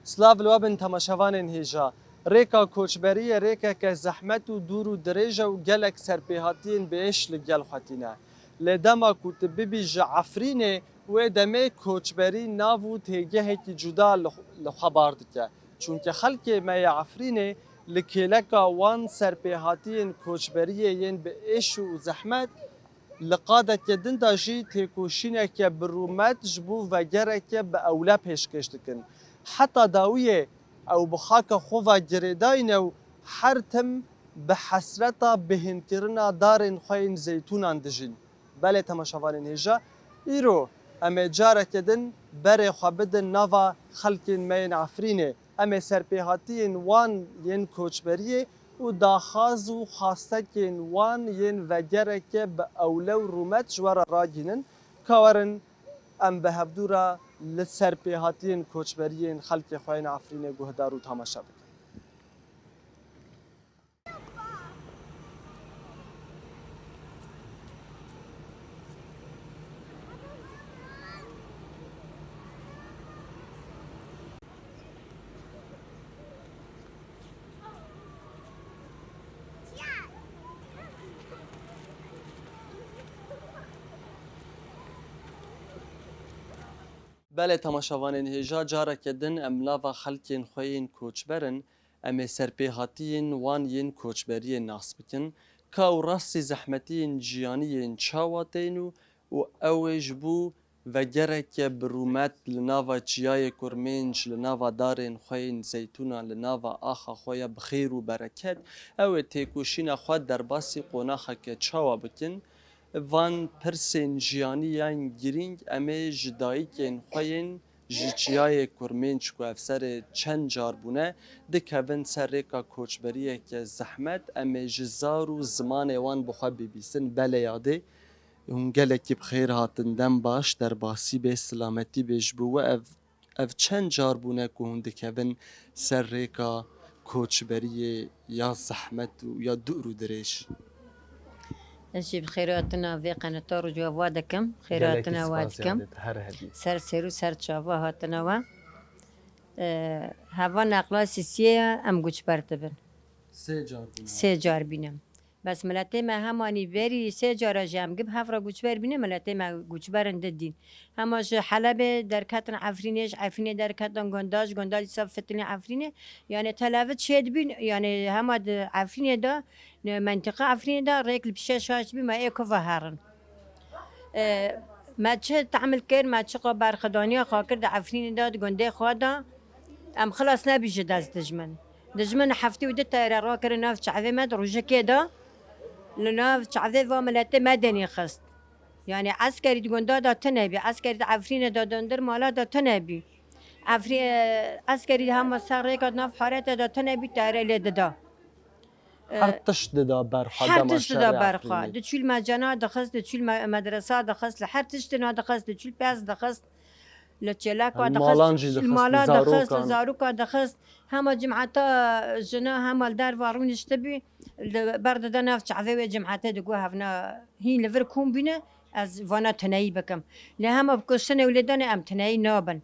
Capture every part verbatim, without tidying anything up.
Silav li we bin temaşevanên hêja. Rêka koçberiyê rêkeke zehmet û dûr û dirêj e û gelek serpêhatiyên bi êş li gel xwe tîne. Lê dema ku tu bibî ji Efrînê, wê demê koçberî nav û têgehekî cuda li xwe, li xwe bar dike. Çunke xelkê me yê Efrînê li kêleka wan serpêhatiyên koçberiyê yên bi êş û zehmet, li qadeke din de jî têkoşîneke bi rûmet ji bo vegereke bi ewle pêşkêş dikin. Heta dawiyê ew bi xaka xwe ve girêdayî ne û her tim bi hesreta bihînkirina darên xwe yên zeytûnan dijîn. Belê temaşevanên hêja, îro em ê careke din berê xwe bidin nava xelkên me yên Efrînê. Em ê serpêhatiyên wan yên koçberiyê û daxwaz û xastekên wan yên vegereke bi ewle û rûmet ji we re ragihînin, ka werin em bi hevdû re li serpêhatiyên koçberiyên xelkê xwe yên Efrînê guhdar û temaşe bikin. Belê temaşevanên hêja, careke din em nava xelkên xwe yên koçber in, em ê serpêhatiyên wan yên koçberiyê nas bikin, ka û rastî zehmetiyên jiyanî yên çawa tên û, û ew ê ji bo vegereke bi rûmet li nava çiyayê Kurmênc, li nava darên xwe yên zeytûnan, li nava axa xwe ya bi xêr û bereket, ew ê têkoşîna xwe derbasî qonaxeke çawa bikin. Van pirsên jiyanî yên girîng em ê ji dayikên xwe yên ji çiyayê Kurmênc ku ev serê çend car bûne, dikevin ser rêka koçberiyeke zehmet, em ê ji zar û zimanê wan bi xwe bibîsin. Belê yadê, hûn gelekî bi xêr hatin, dem baş, derbasî bê, silametî bê ji bo we. Ev, ev çend car bûne ku hûn dikevin ser rêka koçberiyê ya zehmet û ya dûr û dirêj? Ez jî bi xêr hatina vê qeneta rû cevap dikim. Xêr hatina we dikim. Ser ser û ser çava hatina we. Ee, heva neqla sisiye em guçber dibin. Sê car bûne. Sê car bîne. Bes miletê me hemanî berî sê cara jî em gib hev re guçber bîne, miletê me guçberin didîn. Hema ji Helebê derketin Efrînê, ji Efrînê derketin Gonda, ji Gonda dîsa fitilîn Efrînê. Yani televîz çêdibîn, yani hema di Efrînê de, ne, mentiqa Efrînê de rêk li pişê şaş bî, me ê ku veherin. E, me çi tehmil kir, me çiqa berxwedaniya xwe kir di Efrînê de, di gundê xwe de, em xilas nebî ji dest dijmin. Dijmin heftê û du teyare rakirin nav çavê me di rojekê de, li nav çavê va miletê me denî xist. Yani eskerî di gunda de tune bî, eskerî di Efrînê de, di hundir mala de tune bî. Efrî-, eskerî hema ser rêka di nav harete de tune bî, teyare lê dida. Her tişt dida ber xwe. Her tişt dida ber xwe. Diçû li mecena dixist, diçû li me-, medresa dixist, li her tiştina dixist, diçû li pez dixist, li çêleka dixist, li mala dixist, li zaroka dixist. Hema cimeta jina hema li derva rûniştibî, li ber dida nav çavê wê cimete digot hevna hîn li vir kom bîne, ez vana tuneyî bikim. Lê hema bi kuştinê û lêdanê em tuneyî nabin.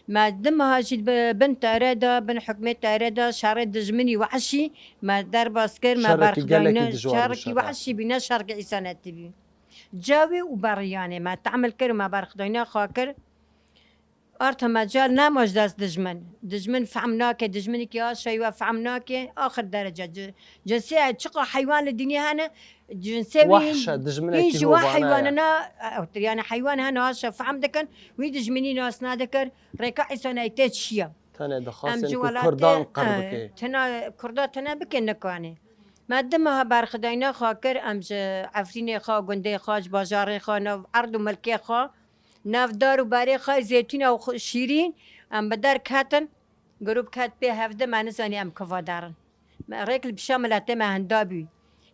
Me di meha jî bi bin tere de, bin hukmê tere de, şerê dijminî wehşî me derbas kir, me berxwedayîna şerekî wehşî bî, ne şerekî îsanetî bî. Cawê û beriyanê me tehmil kir û me berxwedayîna xwe kir. Arta me cal nema ji dest dijmin. Dijmin fehm nake, dijminekî aşa wî fehm nake, axir derece. Ci-, cinsê çiqa heywan li dinê hene, cinsê wî hîn ji wan heywanina ewtir. Yani heywan hene aşa fehm dikin, wî dijminî nas nadikir. Rêka îsanayîtê çi ye? Tenê dixwastin ku Kurdan qir bike. Tena Kurda tene bike nikane. Me di meha berxwedayîna xwe kir, em ji Efrînê xwe, gundê xwe, ji bajarê xwe, nav erd û milkê xwe, nav dar û barê xwe, zeytûna û xwe-, şîrîn, em bi der ketin, grûp ket pê hevdi, me nizanî em kuva derin. Me rêk li pişa miletê me hinda bû.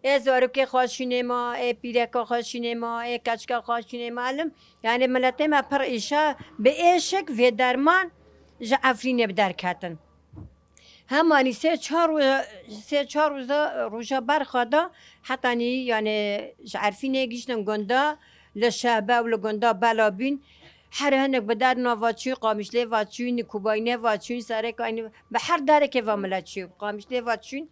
Ê zarokê xwe şûnê ma, ê pîreka xwe şûnê ma, ê keçika xwe şûnê ma elim. Yani miletê me pir îşa bi êşik vê derman ji Efrînê bi derketin. Hemanî sê çar ro-, sê çar roja, roja berxa da hetanî yani ji Efrînê giştin gunda li Şehbe û li gunda Bela bîn. Her hinek bi der nava çûn, Qamişlê va çûn, Kubayne va çûn, Serekaynî, bi her derekê va milet çû, Qamişlê va çûn.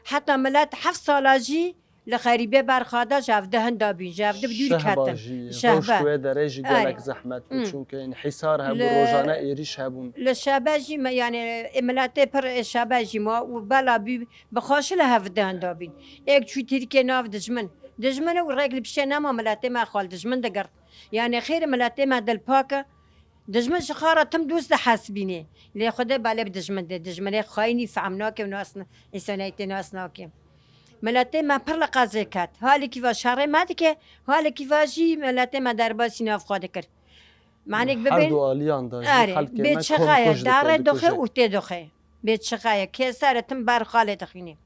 Heta milet heft sala jî li xerîbê berxada ji hevde hinda bîn, ji hevde bi dûrî Şehba ketin. Jî, Şehba. Rewş wê derê jî Erê. Gelek zehmet bû, Hmm. Çunke înhîsar hebû, Li, rojane êrîş hebûn. Li Şehbe jî me, yani, ê miletê pir ê Şehbe jî ma û bela bî bi xweşî li hevde hinda bîn. Êk çû Tirkiye nav dijmin. Dijmin û rêk li pişê nema miletê me xwe li dijmin digirt. Yani xêr miletê me dilpak e. Dijmin ji xwe re tim dost dihesibînê. Lê Xwedê belê bi dijmin dê. Dijminê xayînî fehm nake û nas n-, însaniyetê nas nake. Miletê me pir li qezê ket. Halekî va şerê me dike, halekî va jî miletê me derbasî nav xwe dikir. Manik Her bibin, du aliyan da jî erê, xelkê bê me çixa kom ye, kujt dike, darê doxê dikuje. Û tê doxê. Bê çixa ye, kê serê tim ber xalê dixînê.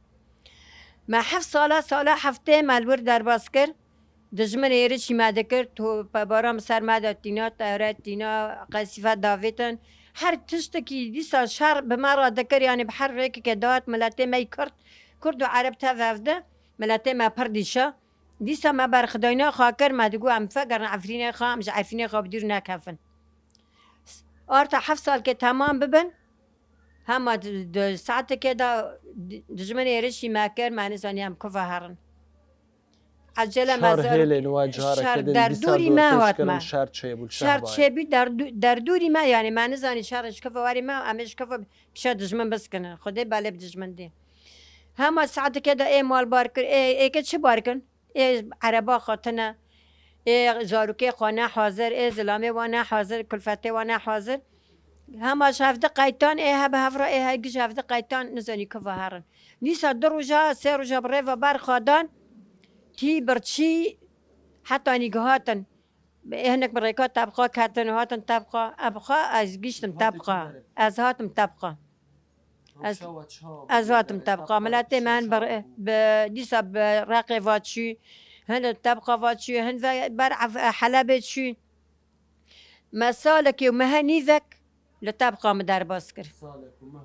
Me heft sala, sala heftê me li wir derbas kir. Dijmin êrişî me dikir, topbaran bi ser me de tîna, tewret tîna, qesîfe davêtin. Her tiştekî dîsa şer bi me re dikir, yani bi her rêkeke dihat miletê me yî Kurd, Kurd û Ereb tev hev de, miletê me pir dîşa. Dîsa me berxidayîna xwe kir, me digot em vegerin Efrînê xwe, em ji Efrînê xwe bi dûr nekevin. Arta heft salkê temam bibin, hema di, di saeteke de di, dijmin êrişî me kir, me nizanî em kuva herin. Ecele me Şer zor. Hêlên we careke Şer din dîsa derdûrî me dorpêç hat kirin, me. Şer çêbû li Şer Şehbayê. Çêbû derdû-, derdûrî me, yani me nizanî şer ji kifa warî me, em ê ji kifa pişa dijmin biskinin. Xwedê belê bi dijmin dê. Hema saeteke de ê mal bar kir, ê, ê ke çi bar kin? Ê ereba xwe tine, ê zarokê xwe ne hazir, ê zilamê wa ne hazir, kulfetê wa ne hazir. Hema ji hevdi qeytan, ê he bi hev re, ê he giş hevdi qeytan, nizanî kiva herin. Dîsa du roja, sê roja bi rêva berxwe dan, tî birçî, heta nî gihatin. Ê hinek bi rêka tebqa ketin, hatin tebqa, ebqa, ez giştim tebqa. Ez hatim tebqa. Ez, ez hatim tebqa. Miletê me hin bi, bi, dîsa bi Reqê va çû, hin tebqa va çû, hin ve ber Ef-, Helebê çû. Me salekê û mehe nîvek li tebqa min derbas kir.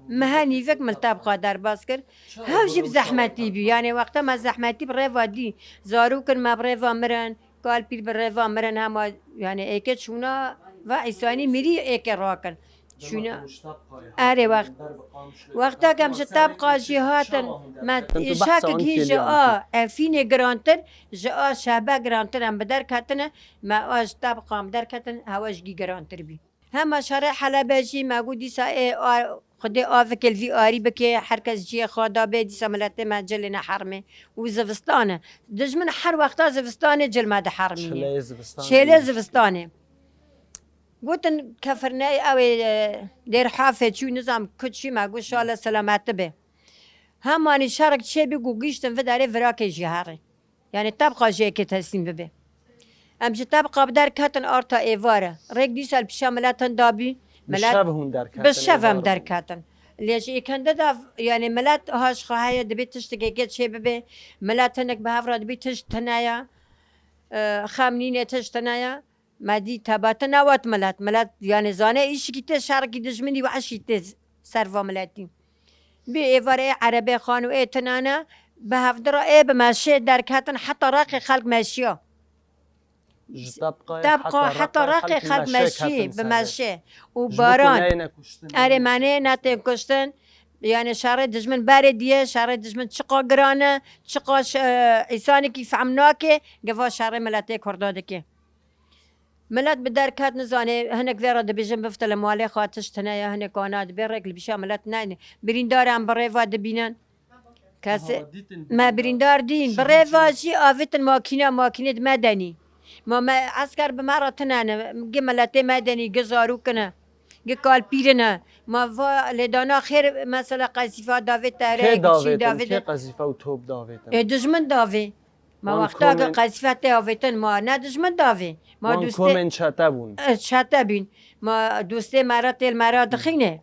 Mehe nîvek min li tebqa derbas kir. Hew jî bi zehmetî bû. Yani wexta me zehmetî bi rêva dî. Zarokin me bi rêva mirin, kalpîr bi rêva mirin hema, yani êke çûna ve îsanî mirî êke rakin. Çûna. Erê wext. Wexta ke em ji tebqa jî hatin, me êşakek hîn ji a Efînê girantir, ji a Şehbe girantir em bi der ketine, me a ji tebqa em derketin, hewa ji gî girantir bî. Hema şerê Helebe jî me got dîsa ê a, Xwedê avike li vî arî bike, her kes cihê xwe da bê, dîsa miletê me cilê nehermê û zivistan e. Dijmin her wexta zivistanê cil me dihermîne. Çilê zivistanê. Çêlê zivistanê. Gotin kefirney ew ê, e, Dêrhafê çû, nizam ku çû, me got şale selameti be. Hemanî şerek çêbî ku gihîştin vê derê virakê jî herê. Yani tebqa jê yekê teslîm bibe. Em ji tebqa bi der ketin arta êvare. Rêk dîsa li pişa milet hin dabî. Bi şev hûn derketin. Bi şev em derketin. Lê ji êkende de, yani milet haş xwe heye, dibê tiştekê ke çê bibe. Milet hinek bi hev re dibê tişt tune ye. E, xem nîne, tişt tune ye. Me dî tebate newat milet. Milet, yani zane îşikî tê şerekî dijminî û eşî tê ser va miletî. Bi êvarê ê erebê xan û ê tinane, bi hevdira ê bi meşê derketin heta Reqê xelk meşiya. Ji tebqayê Tebqa heta heta Reqê Reqê xelk xelkî meşî, meşê ketin bi serê. Meşê û Ji bo ku baran. Neyne kuştin, Erê neyne me nê çêkuştin. Netên kuştin. Yani şerê dijmin berê diye, şerê dijmin çiqa giran e, çiqa ş-, e, îsanekî fehm nake, geva şerê miletê Kurda dike. Milet bi derket nizane, hinek vê re dibêjin bifte li malê xwe tişt tune ye, hinek ana dibê rêk li bişa milet neyne. Birîndar em bi rêva dibînin. Kesê Aha, dîtin me birîndar. Birîndar dîn, bi Şehîd rêva çûn. Jî avêtin makîne, makîne di me denî. Ma me esker bi me re tune ne, gi miletê me denî, gi zarokine, gi kalpîrine. Ma va lêdana xêr mesela qezîfa davê tere, Kê davêtin, davê kê qezîfe û top davêtin? E, dijmin davê. Ma Wan wexta ke komên qezîfe tê avêtin, ma ne dijmin davê. Ma Wan dostê komên çete bûn. E, çete bîn. Ma dostê me re têl me re dixîne.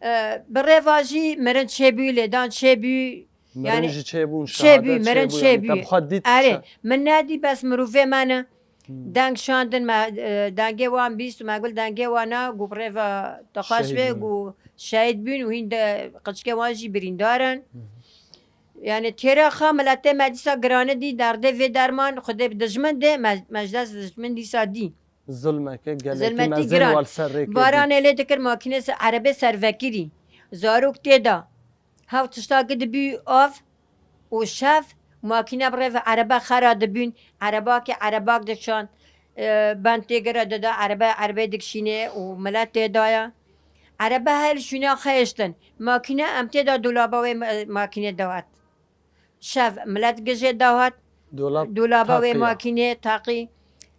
E, bi rêva jî mirin çêbû, lêdan çêbû. Mirin Yani jî çêbûn, çêbû, şehadet mirin çêbû, yani çêbû. Te bi xwe dît Erê, çe- min nedî bes mirovê me ne. Hmm. Deng şandin me, e, dengê wan bîst û me gul dengê wan na, ku bi rêva dixwaş Şehîd bê, bûn. Ku şehîd bûn û hîn de qiçkê wan jî birîndar in. Hı hı. Yani têra xa miletê me dîsa girane dî, derdê vê derman, Xwedê bi dijmin dê, me, me ji dest dijmin dîsa dî. Zulmeke gelekî Zulmetî mezin giran. Wal ser rêkê Baranê lê dikir makîne se-, erebê servekirî. Zarok tê de. Hev tiştakî dibî av û şev makîne bi rêve erebe xera dibîn. Erebakê erebak dikşand. E, ben têgire dida erebe, erebê dikşînê û milet tê daya. Erebe her şûna xeyiştin. Makîne em tê de dolaba wê ma-, makîne dawat. Şev milet gijê dahat, Dolab dolaba wê taqî ya. Makînê taqî.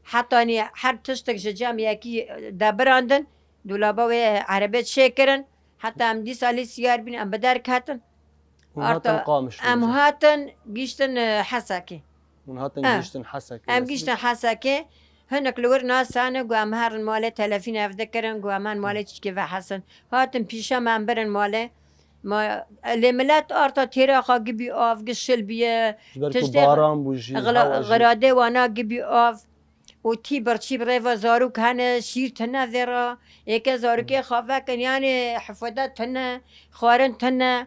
Hetanî her tiştek ji cem yekî debirandin, dolaba wê erebê çêkirin. Heta em dîsa lê siyar bîn, em bi der ketin. Hûn hatin Arta Qamişlo em jî. Hatin gîştin, e, Hesekê. Hûn hatin Eh. Gîştin Hesekê. Em resmî. Gîştin Hesekê. Hinek li wir nasane, got, em herin malê telefîn ev dikirin, got, em herin malê çiçkê ve hesin. Hatin pîşe me em birin malê. Ma, lê milet arta têra xwe gibî av, gişil biye. Ji ber ku Tiştê baran bû jî, xila-, hewa jî. Xiradê wana gibî av. Û tî birçî bi rêva zarok hene, şîr tine vê re. Êke zarokê xwe vekin, yanê hifwede tine, xwarin tine.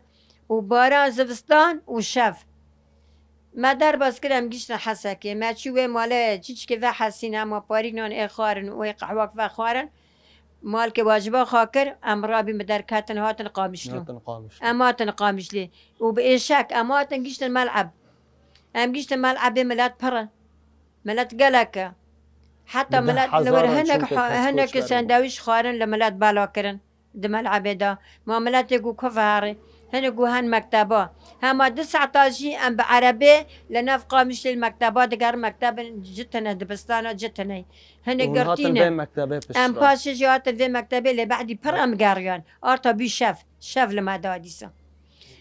Û baran zivistan û şev. Me derbas kir, em gîştin Hesekê. Me çû wê malê çiçkê ve hesîn, hema parîk nan ê xwarin û ê qehwak ve xwarin. Malkê waciba xwe kir, em rabîn bi derketin hatin Qamişlo. Hatin Qamişlo. Em hatin Qamişlê. Û bi êşek em hatin gîştin Mel'eb. Em gîştin Mel'ebê milet pir e. Milet gelek e. Heta Bi deh milet li wir hezar hinek, çimkek ha-, hezkoç hinek verin. Sendewîş xwarin li milet bela kirin. Di Mel'ebê de. Ma miletê ku ku ve herê. Hinek ku hen mekteba. Hema du saeta jî em bi erebê li nav Qamişlê li mekteba digerin, mektebin ci tine, dibistana ci tine. Hinek Hûn hatin girtî ne. Vê mektebê piştre. Em paşê jî hatin vê mektebê lê behdî pir em geriyan. Arta bî şev. Şev li me da dîsa.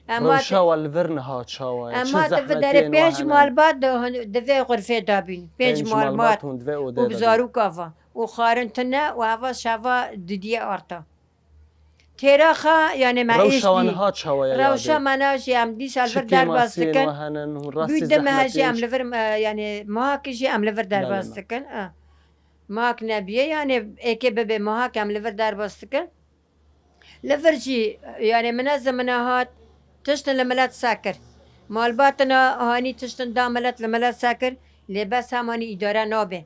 Em Rewşa hatin, we li vir niha çawa ye? Em çi hatin zehmetiyên we hene? Pênc malbat di, di vê xurfê de bîn. Pênc malbat hûn di vê odê de bîn. Û bi zarok ava. Û xwarin tine û ava şeva didiyê arta. Têra xwe, yanê me êş dî. Rewşa we niha çawa ye yadê? Rewşa me niha jî em dîsa li vir derbas dikin. Çi kêmasiyên we hene, hûn rastî zehmetê jî em li vir, e, yanê mehakê jî em li vir derbas dikin. Belê me. E. Mehak nebiye, yanê êkê bibe mehak em li vir derbas dikin. Li vir jî, yanê minezimina hat, tiştin li milet sekir. Malbatina hanî tiştin da milet li milet sekir, lê bes hemanî îdare nabe.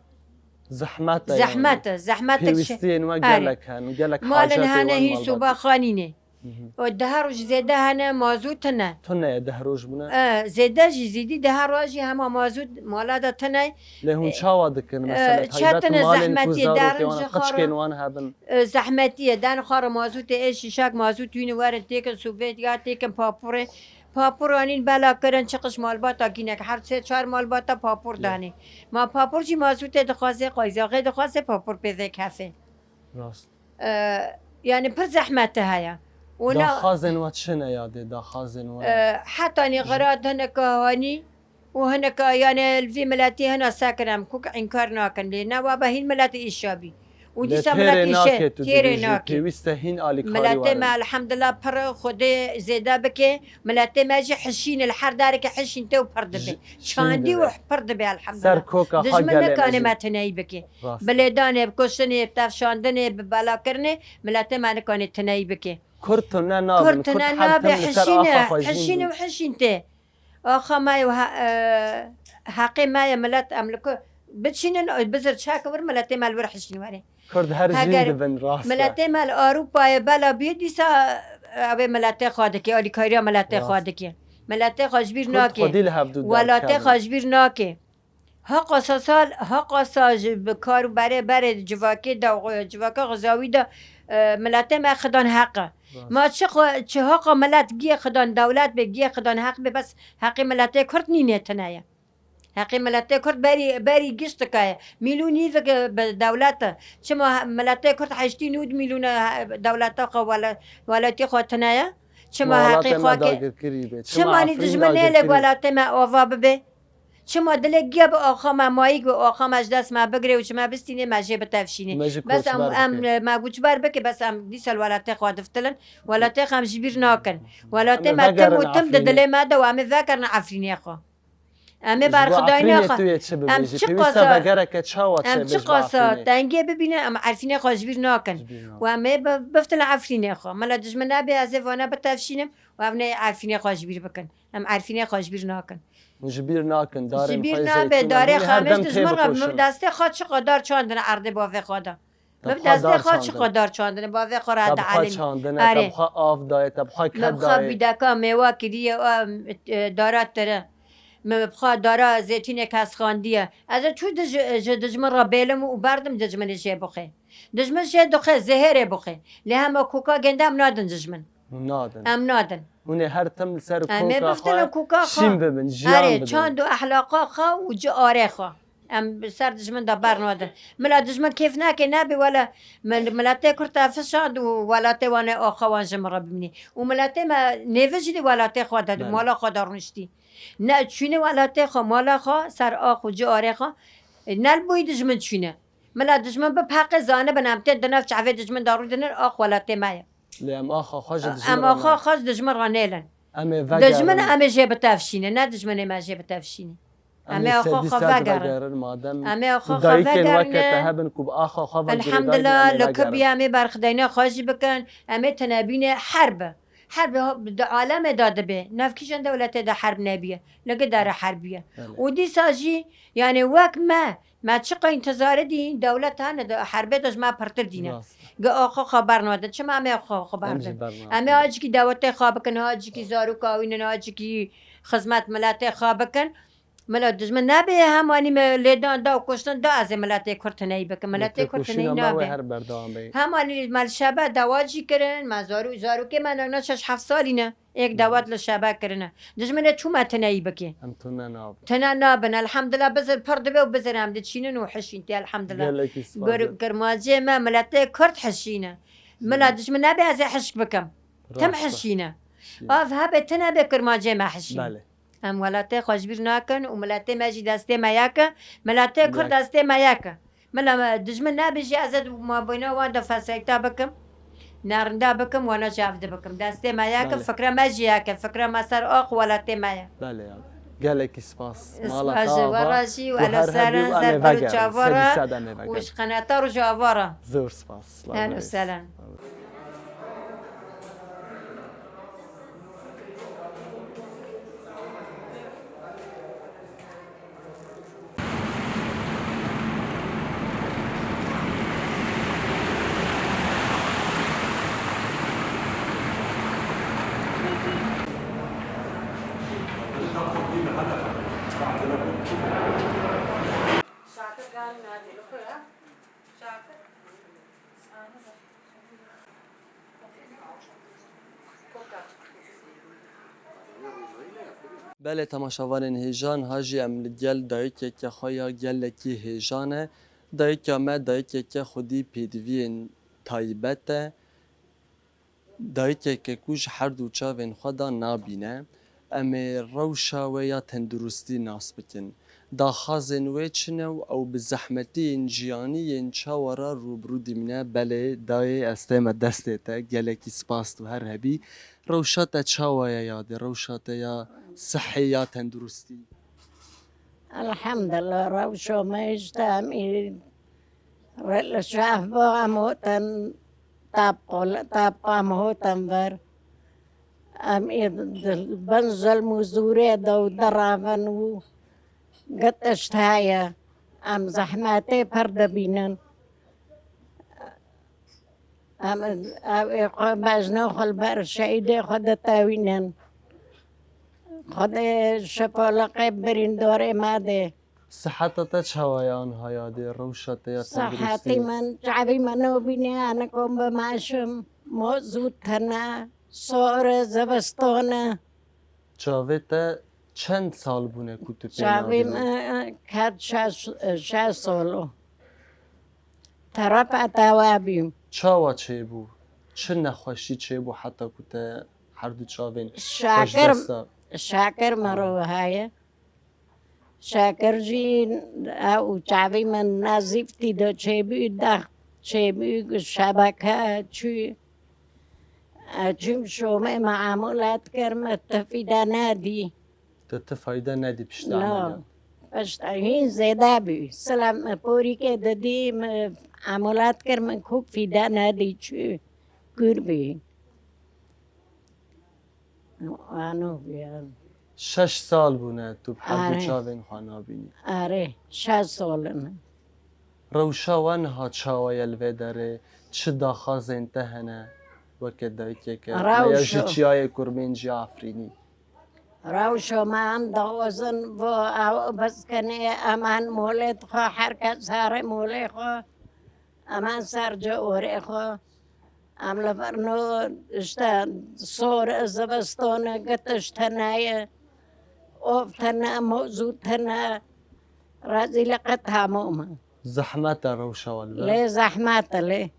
Zehmet e, yanî. Zehmet e, zehmet e. Pêwîstiyên we gelek hene, gelek hacetê wan malbatê. Malin hene hîn soba xanînê. Hı hı. O deh roj zêde hene, mazût tune. Tune ye, deh roj bûne. E, zêde jî, zêdî deh roj jî hema mazût mala de tune. Lê hûn çawa dikin? E, mesela, çetin e, taybet malên ku zarokê wan, qeçkên wan hebin. E, zehmetî ye, den xwe re mazûtê ê şîşak mazût wînî werin têkin sûbê ya têkin papûrê. Papûr anîn bela kirin, çiqiş malbata kînek, her sê çar malbata papûr danê. Ma papûr jî mazûtê dixwaze, qayzaxê dixwaze, papûr pê vê kefê. Rast. E, yanî pir zehmet heye. Ona daxwazên we çi ne yadê, daxwazên we? E, hetanî xira hinek hanî, û hinek, yanî li vî miletî hina sekir em kuk înkar nakin, lê ne wa be hîn milet îşa bî. Û dîsa milet îşe têrê nake. Pêwîst e hîn alîkarî were. Miletê me elhamdulillah pir Xwedê zêde bike. Miletê me jî hişîn e, li her derekê hişîn tê û pir dibe. Çandî û pir dibe elhamdulillah. Ser koka xwe gelê me jî. Dijmin nikane me tineyî bike. Rast. Bi lêdanê, bi kuştinê, bi tevşandinê, bi belakirinê miletê me nikane tineyî bike. Kurd tune nabin, Kurd tune nabe, hişîn e, hişîn û hişîn tê. Axa me ye û he-, e, heqê me ye milet em li ku biçînin, bizir çek vir miletê me li vir hişîn were. Kurd her jîn dibin, rast e. Miletê me li Ewropayê bela bî dîsa ew ê miletê xwe dike, alîkariya miletê xwe dike. Miletê xwe ji bîr nake. Kurd xwedî li hevdû derkevin. Welatê xwe ji bîr nake. Haqasa sal, haqasa ji bi kar û berê, berê civakê de, civaka xizawî de, e, miletê me xidan heq e. Rast. Ma çi xwe, çi haqa milet giyê xidan dewlet bê, giyê xidan heq bê, bes heqê miletê Kurd nînê tine ye. Heqê miletê Kurd berî, berî giş dikaye. Mîlûn nîvik bi dewlet e. Çima he-, miletê Kurd heştî nûd mîlûn e, he-, dewleta xwe wele-, welatê xwe tine ye? Çima heqê xwe ke-, dagirkirî be? Çima dijmin nêlê welatê me ava bibe? Çima dilê giya bi axa me mayîk bi axa me ji dest me bigire û ji me bistînê me jê bitevşînê? Bes em, em, me guçber bike, bes em dîsa li welatê xwe diftilin. Welatê xwe em ji bîr nakin. Welatê me tim û tim di dilê me de û em ê vegerin Efrînê xwe. Em ê Ji bo berxwedayîna Efrînê xwe, tu yê çi em bibêjî? Çi Pêwîst e qasa, vegereke çawa em çê çi bêj bi qasa Efrînê? Dengê bibîne, em Efrînê xwe ji bîr nakin. Ji bîr nakin. Û em ê bi-, biftin Efrînê xwe. Mela dijmin nabê ez ê vana bitevşînim û ev nê Efrînê xwe ji bîr bikin. Em Efrînê xwe ji bîr nakin. Hûn ji bîr nakin, darên Ji bîr xwe yê nabe, zeytûnan, darê hûn ê her xwe em dem ji tê min re, bikoşin. Min bi destê xwe çi qadar çandine erdê bavê xwe de. Te Min bi bi xwe destê dar xwe çi çandin. Qadar çandine bavê xwe re Te heta bi xwe elimî. Çandine, te Erê. Bi xwe av daye, te bi xwe Min bi ked xwe daye. Bîdeka mêwa kiriye, em, e, dara tire. Min bi xwe dara zeytûnê kes xandiye. Ez ê çû dij-, ji dijmin re bêlim û berdim dijminê jê bixê. Dijmin jê dixê, zehêrê bixê. Lê hema koka gênde em nadin dijmin. Hûn nadin. Em nadin. Hûn ê her tim li ser Em ê koka biftin xwe koka xwe. Şîn bibin, jiyan Erê, bibin. Çand û ehlaqa xwe û ciarê xwe. Em bi ser dijmin de bernadin. Mila dijmin kêf nake, nebê wele min miletê Kurd te fişand û welatê wan ê axa wan ji min re bimînî. Û miletê me nêvijî di welatê xwe de, Belê. Mala xwe de rûniştî. Ne çûnî welatê xwe, mala xwe, ser ax û ciarê xwe. E, ne li boyî dijmin çûne. Mila dijmin bi peqê zanibin, em tên di nav çavê dijmin de rûdinin, ax welatê me ye. Lê em axa xwe ji dijmin Em re axa ne. Xwe ji dijmin re nêlin. Em ê vegerin. Dijmin em ê jê bitevşînin, ne dijminê me jê bitevşînî. Em Em ê ê axa sêdî xwe sed vegerin. Vegerin, madem Em ê axa ku xwe dayikên weke vegerin. Te hebin ku bi axa xwe ve girêdayî bin, Elhamdulillah, em ê li vegerin. Kibiya em ê berxideyna xwe jî bikin, em ê tinebînê herb. Herb di alemê de dibe. Nav kîjan dewletê de herb nebiye? Li gidara herbiye. Belê. Û dîsa jî, yani wek me, me çiqa întizarê dî, dewlet hene de herbê de ji me pirtir dîne. Rast. Gi axa xwe bernadin. Çima em ê axa xwe Em jî berdin? Bernadin. Em ê acikî dewletê xwe bikin, acikî zaroka wînin, acikî xizmet miletê xwe bikin. Mila dijmin nebê hemanî me lêdan da û kuştin da ez ê miletê Kurd hineyî bikim. Miletê Kurd hineyî nabe. Her berdewam bê. Hemanî me li şebe dawa jî kirin, me zarû-, zarokê me ne şeş heft salî ne. Êk dawet li şebe kirine. Dijminê çû me tineyî bikê. Em tune nabin. Tune nabin. Elhamdulillah bizir pir dibe û bizir em diçînin û hişîn tê elhamdulillah. Gelekî spas. Gor-, kirmancê me miletê Kurd hişîne. Mila dijmin nebê ez ê hişk bikim. Tim hişîne. Av hebe tune be kirmancê me hişîn. Belê. Em welatê xwe ji bîr nakin û miletê me jî destê me yek e. Miletê Kurd destê me yek e. Mila me dijmin nebêjî ez ê mabeyna wan de fesekta bikim. Nerinda bikim, wana jî evdi bikim. Destê me yek e, Belê. Fikra me jî yek e. Fikra me ser ax welatê me ye. Belê ya. Gelekî spas. Mala te ava. Spas ji we re jî û elo seren, ser ber û çava re û ji qeneta Rojava re. Zor spas. Elo seren. Belê temaşevanên hêja, niha jî em li gel dayikeke xwe ya gelekî hêja ne. Dayika me dayikeke xwedî pêdiviyên taybet e. Dayikeke ku ji her du çavên xwe de nabîne. Em ê rewşa wê ya tenduristî nas bikin. Daxwazên wê çi ne û ew bi zehmetiyên jiyanî yên çawa re rû bi rû dîmîne? Belê, dayê, ez tême destê te. Gelekî spas, tu her hebî. Rewşa te çawa ye yadê? Rewşa te ya sihê ya tenduristî? Elhamdulillah, rewşa me ji te em ê re li şehba em hotin tap qol-, tap em hotin ver. Em ê di bin zilm û zûrê de û derevin û gitiş heye. Em zehmetê pir dibînin. Em, ew ê xwe bejna xwe li ber şehîdê xwe ditewînin. Xwedê şifa li qey birîndorê me dê. Siheta te çawa ye anha yadê, rewşa te ya tenduristî? Siheta min, çavî min nabîne, em kom bimeşim, mo zû tune, sor e, zivistan e. Çavê te çend sal bûne ku tu pê Çavê nabînî? Me ket şeş, şeş sal o. Terefeta we bîm. Çawa çêbû? Çi nexweşî çêbû heta ku te herdu çavên xwe ji Şakir, dest da? Şakir mero heye. Şakir jî ew çavê min nezîftî de çêbû, dext çêbû, şebeke çû. Çûm Şomê me emûlet kir, me tifî de nedî. Tu, tu fayde nedî piştî ameliyat? Pişta hîn zêde bû. Sila min porîkê didî, min emulat kir, min kûk fîde nedî çû. Kûr bû. Ano bû. Şeş sal bûne tu bi her du çavên xwe nabînî. Erê, şeş sal in. Rewşa we niha çawa ye li vê derê? Çi daxwazên te hene weke dayikeke? Meya ji çiyayê Kurmên jî Efrînî. Rewşa me em daxwazin bo ew bizkenê, em an molê xwe, her kes here molê xwe. Em an ser ci orê xwe. Em li vir no işte sor, zivistan, gitiş tine ye. Of tine, mozû tine. Rezîlî qet hemû me. Zehmet e rewşa we li vir? Lê zehmet e lê.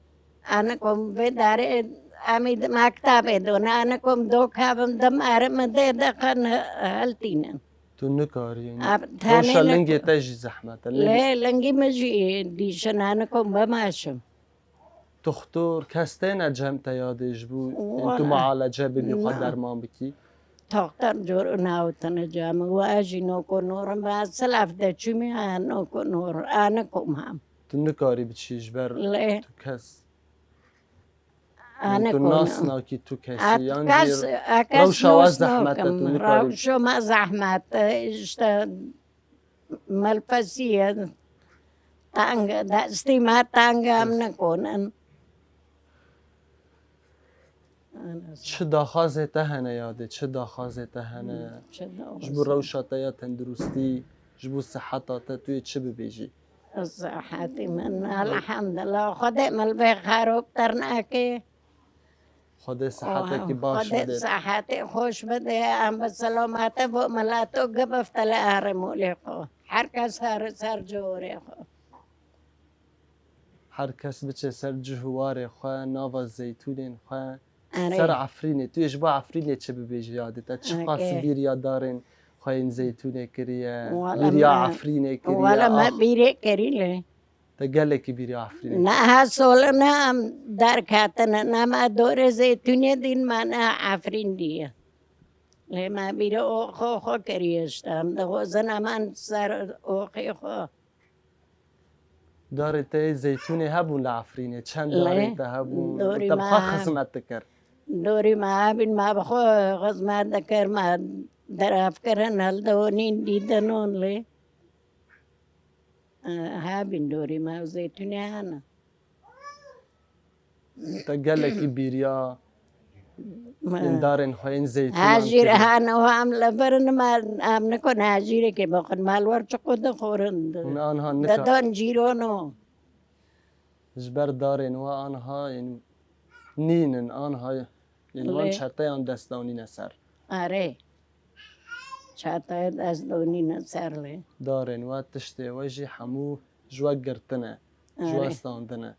Anikom vê derê em ê di mektabê done, anikom do kevim dim erim dê dixin hiltînin. Tu nikarî. Rewşa lingê te jî zehmet e. Lê lingî min jî dîşin, anikom bimeşim. Doktor, kes têne cem te yadê ji bo tu mualece bibî, xwe derman bikî? Doktor cor newtine cem û ez jî noko norim, ez silaf de çûmî, noko nor, anikom hem. Tu nikarî biçî ji ber tu kes. Anikom. Tu nas nakî tu kesî, yan jî rewşa we zehmet e, tu nikarî. Rewşa me zehmet e, işte Melfesî ye, teng e, destî me teng e, em nikonin. Çi daxwazê te hene yadê, çi daxwazê te hene? Ji bo rewşa te ya tenduristî, ji bo siheta te, tu yê çi bibêjî? Sihetî min, elhamdulillah, Xwedê min li vê xerobtir neke. Xwedê sihetekî baş bide. Xwedê sihetê xweş bide, em bi selamete bo mileto gibifte li erê molê xwe. Her kes here ser corê xwe. Her kes biçe ser cih û warê xwe, nava zeytûnên xwe, ser Efrînê. Tu yê ji bo Efrînê çi bibêjî yadê te? Çiqas bîriya darên xwe yên zeytûnê kiriye, bîriya Efrînê kiriye? Wele me bîrê kirî lê. Te gelekî bîrî Efrînê. Niha solina em derketine, ne me dorê zeytûnê dîn, me ne Efrîn dîye. Lê me bîrî oxo xwe kiriye işte. Em dixwazin em an ser oxê xwe. Darê te yê zeytûnê hebûn li Efrînê? Çend darên te hebûn? Te bi xwe xizmet dikir? Dorî me hebîn, me bi xwe xizmet dikir, me derevkirin, hildonîn, dîdinon lê. Hebîn dorî me û zeytûnê hene. Te gelekî bîriya ên darên xwe yên zeytûnan kiriye. Hejîr hene û em li vir in, me em nikun hejîrekê bixwin, me li wir çiqo dixorin. Hûn aniha nika- Didon cîrono. Ji ber darên we aniha yên nînin, aniha yên wan çeteyan dest danîne ser. Erê. Çeteyê dest donîne ser lê. Darên we, tiştê we jî hemû ji we girtine, ji we standine.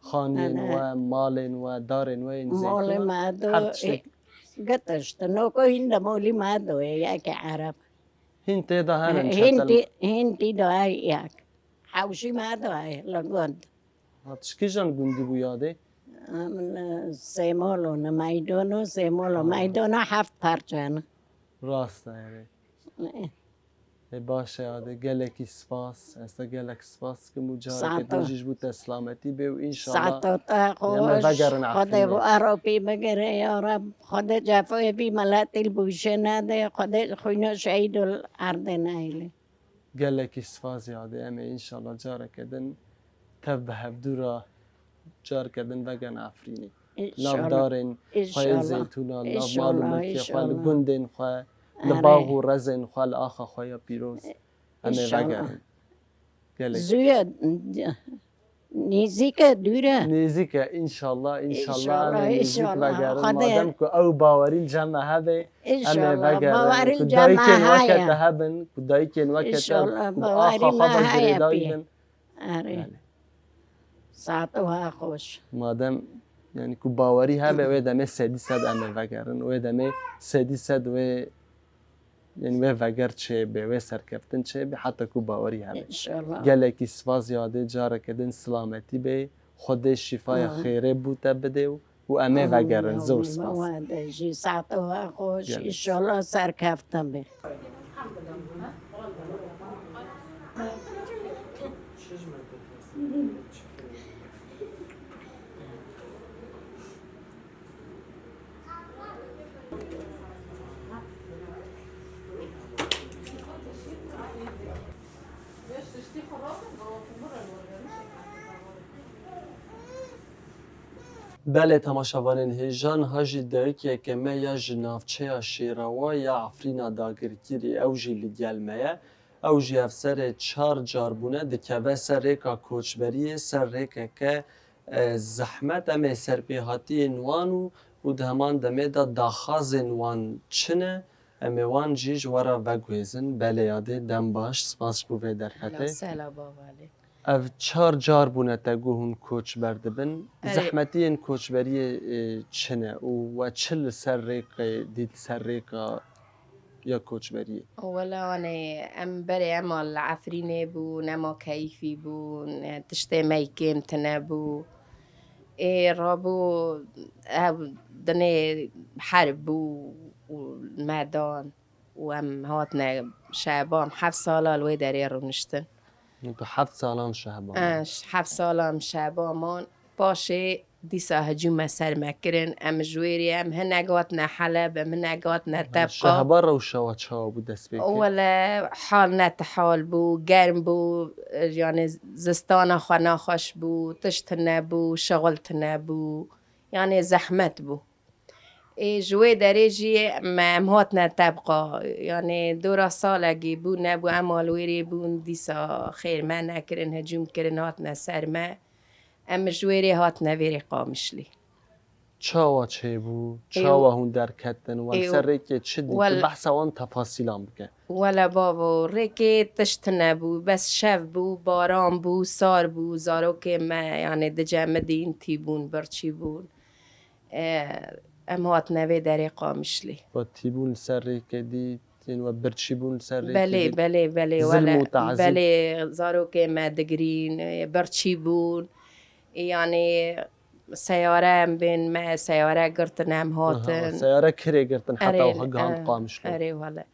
Xaniyên we, malên we, darên we yên zeytûnan, her tiştek. Gitiş, tu noko hîn de molî me do ye, yekê ereb. Hîn tê de hene çetel. Hîn tî do ye yek. Hewşî me do ye, li gund. Ha, tu ji kîjan gundî bû yadê? Min Sêmolo ne, Meydono, Sêmolo, Meydono heft parçe ne. Rast e, erê. Ê baş e, yadê, gelekî spas. Ez te gelek spas dikim û careke din jî ji bo te silametî bê û înşallah em ê vegerin Efrînê. Xwedê bo eropî bigire ya Reb. Xwedê cefoyê vî miletî li bûşê nede. Xwedê xwîna şehîdo li erdê nehêle. Gelekî spas yadê, em ê înşallah careke din tev bi hevdû re careke din vegerin Efrînê. Nav darên xwe yên zeytûnan, nav mal û milkê xwe, li gundên xwe, li bax û rezên xwe, li axa xwe ya pîroz em ê vegerin. Gelek. Zû ye, nêzîk e, dûr e? Nêzîk e, înşallah, înşallah em ê nêzîk vegerin. Madem ku ew bawerî li cem me hebe, em ê vegerin. Ku dayikên weke te hebin, ku dayikên weke te, ku axa xwe ve girêdayî bin. Erê. Saet wiha xweş. Madem, yanî ku bawerî hebe, wê demê sedî sed em ê vegerin. Wê demê sedî sed wê, yanî wê veger çêbe, wê serkeftin çêbe, heta ku bawerî hebe. Înşallah. Gelekî spas yadê, careke din silametî be. Xwedê şîfaya xêrê bo te bide û û em ê vegerin. Zor spas. We de jî saet wiha xweş. Gelek. Înşallah serkeftin be. Belê, temaşevanên hêja, niha jî dayikeke me ya ji navçeya Şêrawa ya Efrîna dagirkirî, ew jî li gel me ye. Ew jî ev serê çar car bûne dikeve ser rêka koçberiyê, ser rêkeke, e, zehmet. Em ê serpêhatiyên wan û, û di heman demê de daxwazên wan çi ne, em ê wan jî ji we re veguhêzin. Belê Yadê, dem baş, spas ji bo vê derfetê. Sela, sela, bava Elî. Ev çar car bûne te got hûn koç berdibin. Erê. Zehmetiyên koçberiyê, e, çi ne û we çi li ser rêkê dît, ser rêka ya koçberiyê? Wela, anê, em berê ema li Efrînê bûn, ema keyfî bûn, e, tiştê me yî kêm tine bû. Ê rabû ev dinê herb bû û me dan. û em hatine Şehba, em heft sala li wê derê rûniştin. Tu heft salan Şehba man? E, ş-, heft salan Şehba man. Paşê dîsa hicûm me ser me kirin. Em ji wê rê, em hinek hatine Heleb, em hinek hatine Tebqa. Şehba rewşa we çawa bû dest pê kir? Wele hal ne ti hal bû, germ bû, yani zistana xwe naxweş bû, tişt tine bû, şixul tine bû, yani zehmet bû. Ê, ji wê derê jî me, em hatine Tebqa. Yanê dora salekê bû, nebû, ema li wê rê bûn, dîsa xêr me nekirin, hicûm kirin, hatine ser me. Em ji wê rê hatine vê rê Qamişlî. Çawa çêbû? Ê, Çawa hûn derketin? Wan ê, ser rêkê çi dît? wel- Tu behsa wan tefasîlan bike. Wele bavo, rêkê tişt tine bû, bes şev bû, baran bû, sar bû, zarokê me, yanê dicemidîn, tîbûn, birçî bûn. E, em hatine vê derê Qamişlî. Ve tîbûn li ser rêkê dî, tên we birçî bûn li ser rêkê Belê, dî? belê, belê, Zilm wele, û tazîb. belê, zarokê me digirîn, e, birçî bûn. E, yanê seyare em bên me, seyare girtin em Aha, hatin. seyare kirê girtin heta Erê, wiha gihand e, Qamişlo. erê wele.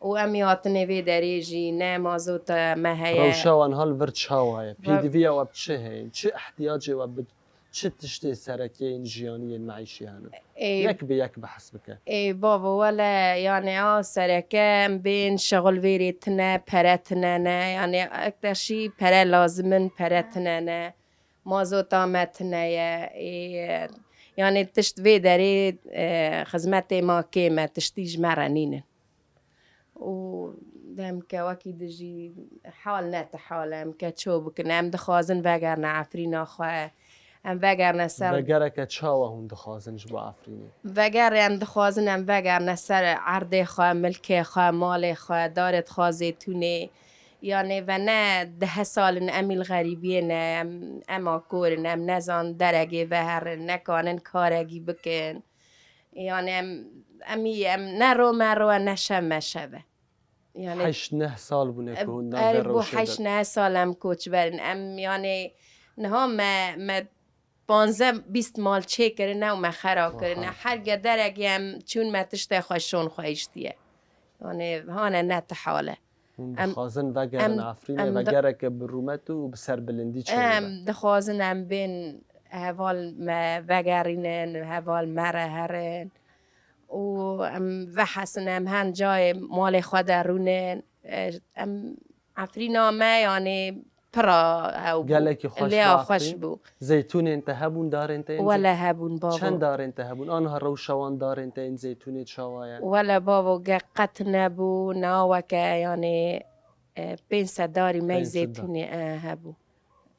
Û em hatine vê derê jî ne mazota me heye. Rewşa wan hal vir çawa ye? Ve- Pêdiviya we bi çi heye? Çi ihtiyacê we bi Çi tiştê serekê yên jiyanî yên meîşî hene? Ê, Yek bi yek behs bike. Ê, bavo, wele, yani, a sereke em bên şixul vêrê tine, pere tine ne, yani, ekteşî pere lazim in, pere tine ne, mazota me tine ye, ê, yani, tişt vê derê, e, xizmetê ma kêm e, tiştî ji me re nînin. û demke wekî dijî hal ne ti hal e, em ke ço bikin. Em dixwazin vegerine Efrîna xwe, em vegerine ser Vegereke çawa hûn dixwazin ji bo Efrînê? Vegerê em dixwazin em vegerine ser erdê xwe, milkê xwe, malê xwe, darê xwe zêtûnê. Yanê ve ne deh sal in em î li xerîbiyê ne, em, em akor in, em nezan deregê veherin, nekanin karekî bikin. Yani em, em, em ne ro me ro e, ne şev me şev e. Yani Heşt neh sal bûne ku hûn navê erê bo rewşê de. Heşt neh sal em koçber in. Em yani niha me, me panzdeh bîst mal çêkirine û me xera kirine. Aha. Her gederek em çûn me tiştê xwe şon xwe hiştiye. Yani hane ne ti hal e. Hûn Em, dixwazin vegerin em, Efrînê, em di- vegereke bi rûmet û bi serbilindî çêbibe. Em dixwazin em bên heval me vegerînin, heval me re herin û em vehesin, em hen cayê malê xwe de rûnin. E, em Efrîna me, yanî pira hew bû. Gelekî xweş Lêya bû xweş Efrîn. bû. Zeytûnên te hebûn, darên te yên Wele zeytûn? hebûn, bavo. Çend darên te hebûn? Aniha rewşa wan darên te yên zeytûnê çawa ye? Wele bavo, ge qet nebû, niha weke, yanî, e, pênc sed darî me Pênc sed dar. zeytûnê, e, hebû.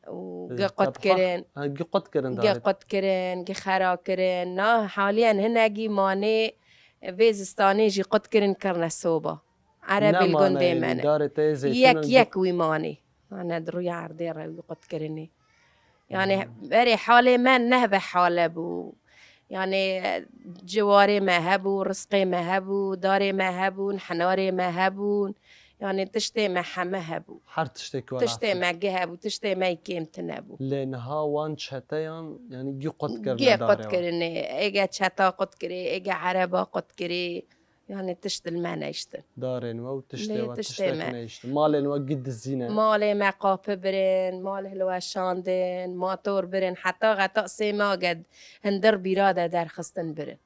Û E, ge qut tebxa-, kirin. ha, gi qut kirin Ge darê. qut kirin, ge xera kirin. Na, haliyen hinekî manê, e, vê zistanê jî qut kirin kirine soba. Erebê li gundê me ne. Darê te zeytûnan Yek, gi- yek wî manê. Hane di rûya erdê re wî qut kirinê. Yani, Hmm. berê halê me nehve hale bû. Yani, ciwarê me hebû, rizqê me hebû, darê me hebûn, henarê me hebûn. Yani, tiştê me heme hebû. Her tiştê ku Tiştê me gi hebû, tiştê me kêm tine bû. Lê niha wan çeteyan, yani, gi qut kirine Gi darê qut wan. kirinê. Êge çeta qut kirê, êge ereba qut kirê. Yani tişt li me neyştin. Darên we û tiştê Lê we, tiştê tiştek me. neyştin. Malên we gi dizîne. Malê me qapi birin, mal hilweşandin, mator birin, heta xeta sê me ge hindir bîra de derxistin birin.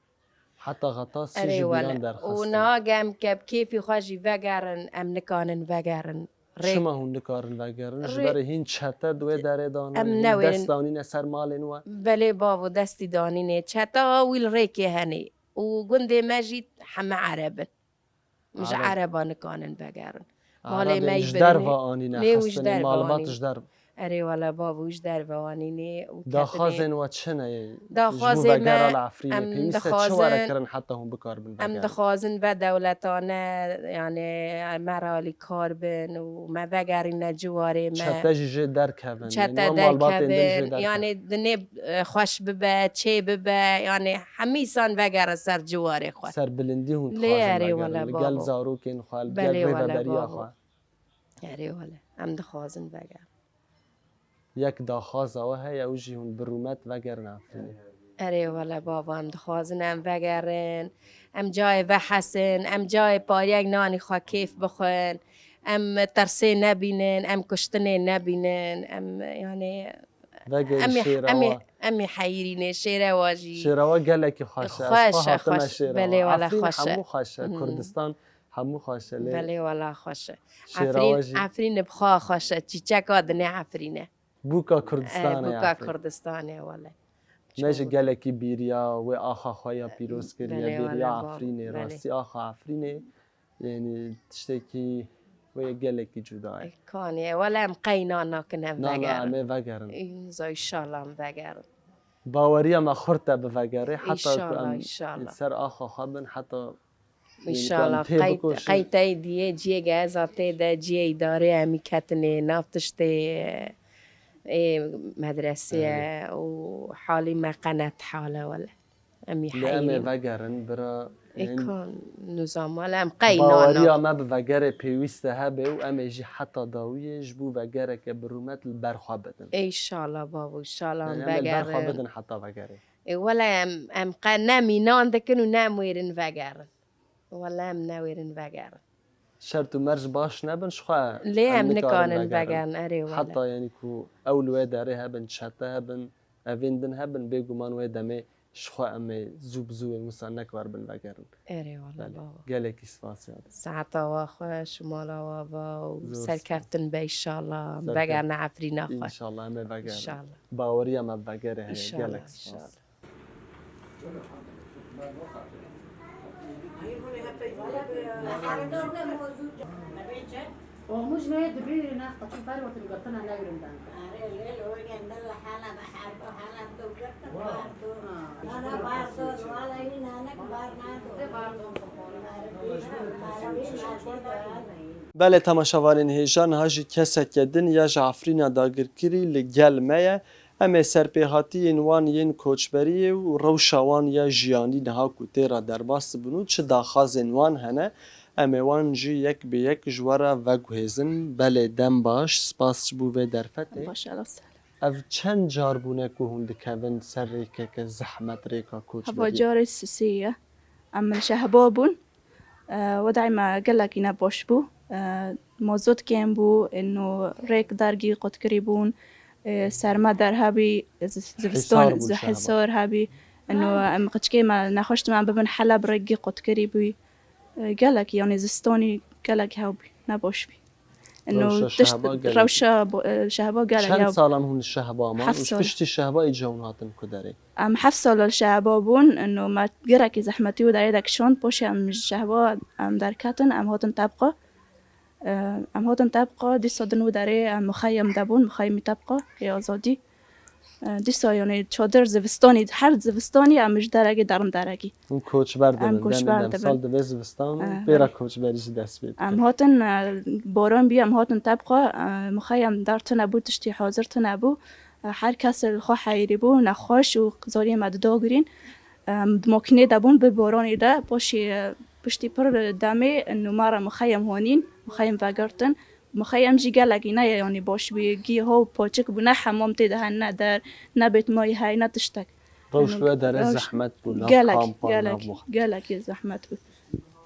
Heta xeta sê Erê ji wele. bîran derxistin. Û niha ge em ke bi kêfî xwe jî vegerin, em nikanin vegerin. Rê- Çima hûn nikarin vegerin? Ji Rê- berê hîn çete di wê derê de ne, Em hîn newêrin. Dest danîne ser malên we? Belê bavo, destî danînê. Çeta wî li rêkê henê. Û gundê me jî heme Ereb in. Ji Ereb. Ereba nikanin vegerin. Malê Malê me ji yî derva birinê. anîne, Lê û ji xestinê, derva malbat anîne. Ji derva. Erê wele bavo, ji derva anînê û Daxwazên ketinê. we çi ne? Ji bo Daxwazê vegera me, li Efrînê em pêwîst e çi were dixwazin, kirin heta hûn bikarbin em vegerin? Dixwazin ve dewletane, yani me re alîkar bin û me vegerîne ciwarê me. Çete jî jê derkevin. Çete Yani we malbatên din jê derkevin, derkevin. Yani dinê e, xweş bibe, çê bibe, yani hemîsan vegere ser ciwarê xwe. Ser bilindî hûn Lê dixwazin erê vegerin. wele Li gel bavo. Zarokên xwe, li gel Belê wele rêveberiya bavo. Xwe. Erê wele, em dixwazin vegerin. Yek daxwaza we heye, ew jî hûn bi rûmet vegerin Efrînê. Erê wele bavo, em dixwazin em vegerin, em cayê vehesin, em cayê pariyek nanî xwe kêf bixwin, em tirsê nebînin, em kuştinê nebînin, em yani Vegerî em ê şêra em ê we. Em ê heyirînê, şêre we jî. Şêra we gelekî xweş e. Ez Xweş xwe e, hatime xweş. Şêra Belê we. wele Efrîn xweş e. Hemû xweş e. Hmm. Kurdistan hemû xweş e. Lê Belê wele xweş e. Şêra Efrîn, we jî. Efrîn bi xwe xweş e. Çîçeka dinê Efrîn e. Bûka E, Kurdistanê bûka Efrîn. Kurdistanê wele. Me jî gelekî bîriya wê axa xwe ya pîroz kiriye, Belê wele bêriya bavo, Efrînê. belê. Rastî axa Efrînê, yani tiştekî wê gelekî cuda ye. Kanê, wele em qeyna nakin em Na, na, em vegerin. ê vegerin. Înza, înşallah em vegerin. Baweriya me xurt e bi vegerê, heta ku Înşallah, em înşallah. Ser axa xwe bin, heta yani ku em Înşallah. tê Qey, bikoşin. Qey tey diyê ciyê geza tê de, ciyê îdarê em î ketinê, nav tiştê ê medresê ye û halî me qenet hale wele. Em î Lê em ê heyirîn. Vegerin, bira. Ê Yani kan nizam wele em qey baweriya nana. Me bi vegerê pêwîste hebe û em ê jî heta dawiyê ji bo vegereke bi rûmet li ber xwe bidin. Înşallah bavo, înşallah em Yani em ê li ber xwe vegerin. Bidin heta vegerê. Ê wele em, em qe ne mînan dikin û ne em wêrin vegerin. Wele em ne wêrin vegerin. Şert û merc baş nebin, ji xwe Lê em nikarin nikarin vegerin, erê wele. Heta yani ku ew li wê derê hebin, çete hebin, evên din hebin, bêguman wê demê ji xwe em ê zû bi zû wê wisa nekarbin vegerin. Erê wele Belê. bavo. Gelekî spas ya. Saeta wa xweş, mala wa va û Zor serkeftin be înşallah. Serkeftin. Vegerine Efrîna xwe. Înşallah em ê vegerin. Înşallah. Baweriya me bi vegerê heye. Înşallah, Gelek spas. înşallah. Omuz ne dibî ne qeçî ber wetin girtina ne girindan. Belê, temaşevanên hêja, niha jî keseke din ya ji Efrîna dagirkirî li gel me ye. Em ê serpêhatiyên wan yên koçberiyê û rewşa wan ya jiyanî niha ku tê re derbas dibin û çi daxwazên wan hene, em ê wan jî yek bi yek ji we re veguhêzin. Belê, dem baş, spas ji bo vê derfetê. Baş, Allah ser. Ev çend car bûne ku hûn dikevin ser rêkeke zehmet, rêka koçberiyê? Heva carê sisê ye. Em li Şehba bûn. E, wedayê me gelekî ne baş bû. E, mazot kêm bû, ino rêk dergî qutkirî bûn. E, serme derhebî, z-, zivistan, Hêsar bû zi-, Şehba. Hêsar hebî. Ino em qiçkê me nexweş dime em bibin Heleb, rêkî qutkirî bû. E, gelekî, yanî zistanî gelekî hew bî, ne baş bî. Ino Rewşa tişt, Şehba gelek. Rewşa bo-, e, Şehba gelek Çend ya. Salan hûn li Şehba man? Heft sal. Û piştî Şehba îca hûn hatin ku derê? Em heft sal li Şehba bûn, ino me gelekî zehmetî û derê de kişand, paşê em ji Şehba em derketin, em hatin Tebqa. E, em hatin Tebqa, dîsa din û derê em muxeyyem de bûn, muxeyyemî Tebqa, ê azadî. E, dîsa, yanî çadir zivistanî, her zivistanî em ji derekê derin derekî. Hûn koçber dibin, Em koçber demê dibin. Demsal divê zivistan û E, pê re belê. Koçberî jî dest pê dike. Em hatin, e, baran bî, em hatin Tebqa, e, muxeyyem dar tune bû, tiştî hazir tune bû. E, her kes li xwe heyirî bû, nexweş û zariyê me didagirîn. Em di makînê de bûn, bi baranê de, paşê, e, piştî pir demê, û me re muxeyyem hanîn, muxeyyem vegirtin. Mixeyem jî gelekî ne, yanî baş bû, gî ho paçik bû, ne hemam tê de hene, ne der, ne bêtmayî hey, ne tiştek. Rewş Yanî we dere rewş zehmet bû, nav gelek, kampan, gelek, nav mix- gelekî zehmet bû.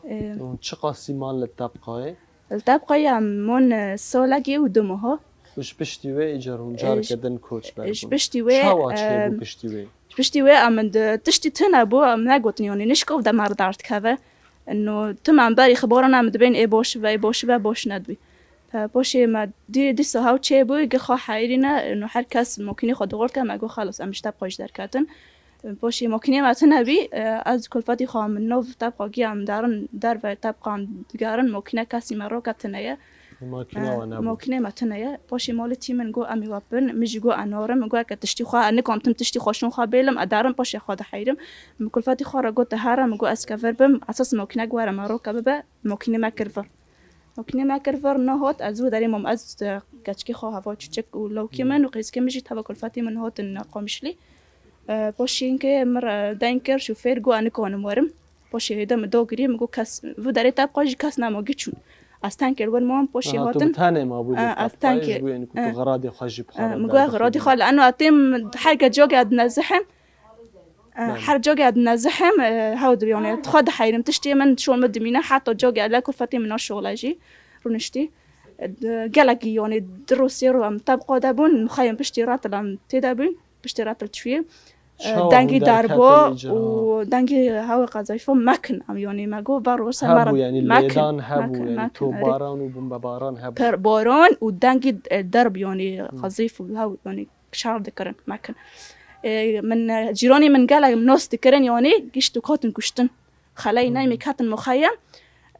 Ê, Û çiqasî man li Tebqayê? Li Tebqayê em mon, e, solekî û du meha. Û ji piştî wê îcar hûn Ê, careke ji, din koçber ji bûn. Piştî wê, Çawa çêbû e, piştî wê? Ji piştî wê em di, tiştî tune bû, em negotin, yanî nişkov de me re derdikeve. Ino tim em berî xibaran em dibên ê baş be, ê baş be, baş nedibî. Poşê me dî dîsa hew çêbû, gi xwe heyirîne, no her kes makînê xwe dixurt ke, me got xelas em ji tebqa jî derketin. Poşê makînê me tune bî, ez kulfetî xwe min nov tebqa giya em derin derve tebqa em digerin, makîne kesî me roke tune ye. Makîne we nebû. Makînê me tune ye. Poşê malê tî min got em ê we bin, min jî got ez narim, min got eke tiştî xwe ez nikom tim tiştî xwe şûn xwe bêlim, ez derim poşê xwe diheyrim. Min kulfetî xwe re got tu here, min got ez ke vir bim, esas makînek were me roke bibe, makînê me kir vir. Makînê me kir vir, nehot, ez wî derê mam, ez, e, keçikê xwe heva çûçik û lawkê min û qîzikê min jî teva kulfetê min hatin Qamişlî. E, poşê hinkê min re deng kir, şofêr got ez nikanim werim. Poşê hêde min dagirî, min got kes, vî derê tebqa jî kes nema gi çûn. Ez tenkê li wir mam, poşê Aha, tu hatin. bi tenê mabû E, dê ez tebqa, tenkê, ji bo yanî ku tu e, xeradê xwe jî bi xwe e, re min got xeradê xwe, li eno etê min her ke cagê ez dinezihim. E, Belê. Her cagê ez dinezihim, e, hew dibî, yanî, xwe diheyrim. Tiştê min şol min dimîne, heta cagê ez li kulfetê min şole jî rûniştî. E, di-, gelekî, yanî, di rû sê rû em tebqa de bûn, mixeyim piştî retil em tê de bûn, piştî retil çûyê. E, Çawa dengî hûn derbo derketin îcar? û dengî hewa qezayfa mekin, em, yanî, me got, ber rû ser me Hebû, re yanî, mekin, lêdan hebû, mekin, yanî, mekin, erê. Tobaran û bombebaran hebû. Per baran û dengî, e, derb, yanî, Hmm. qezayf û hew, yanî, şer dikirin, mekin. E, min, e, cîranê min gelek nas dikirin, yanî gişt û katin kuştin. Xeley Hmm. neymê ketin muxeyem.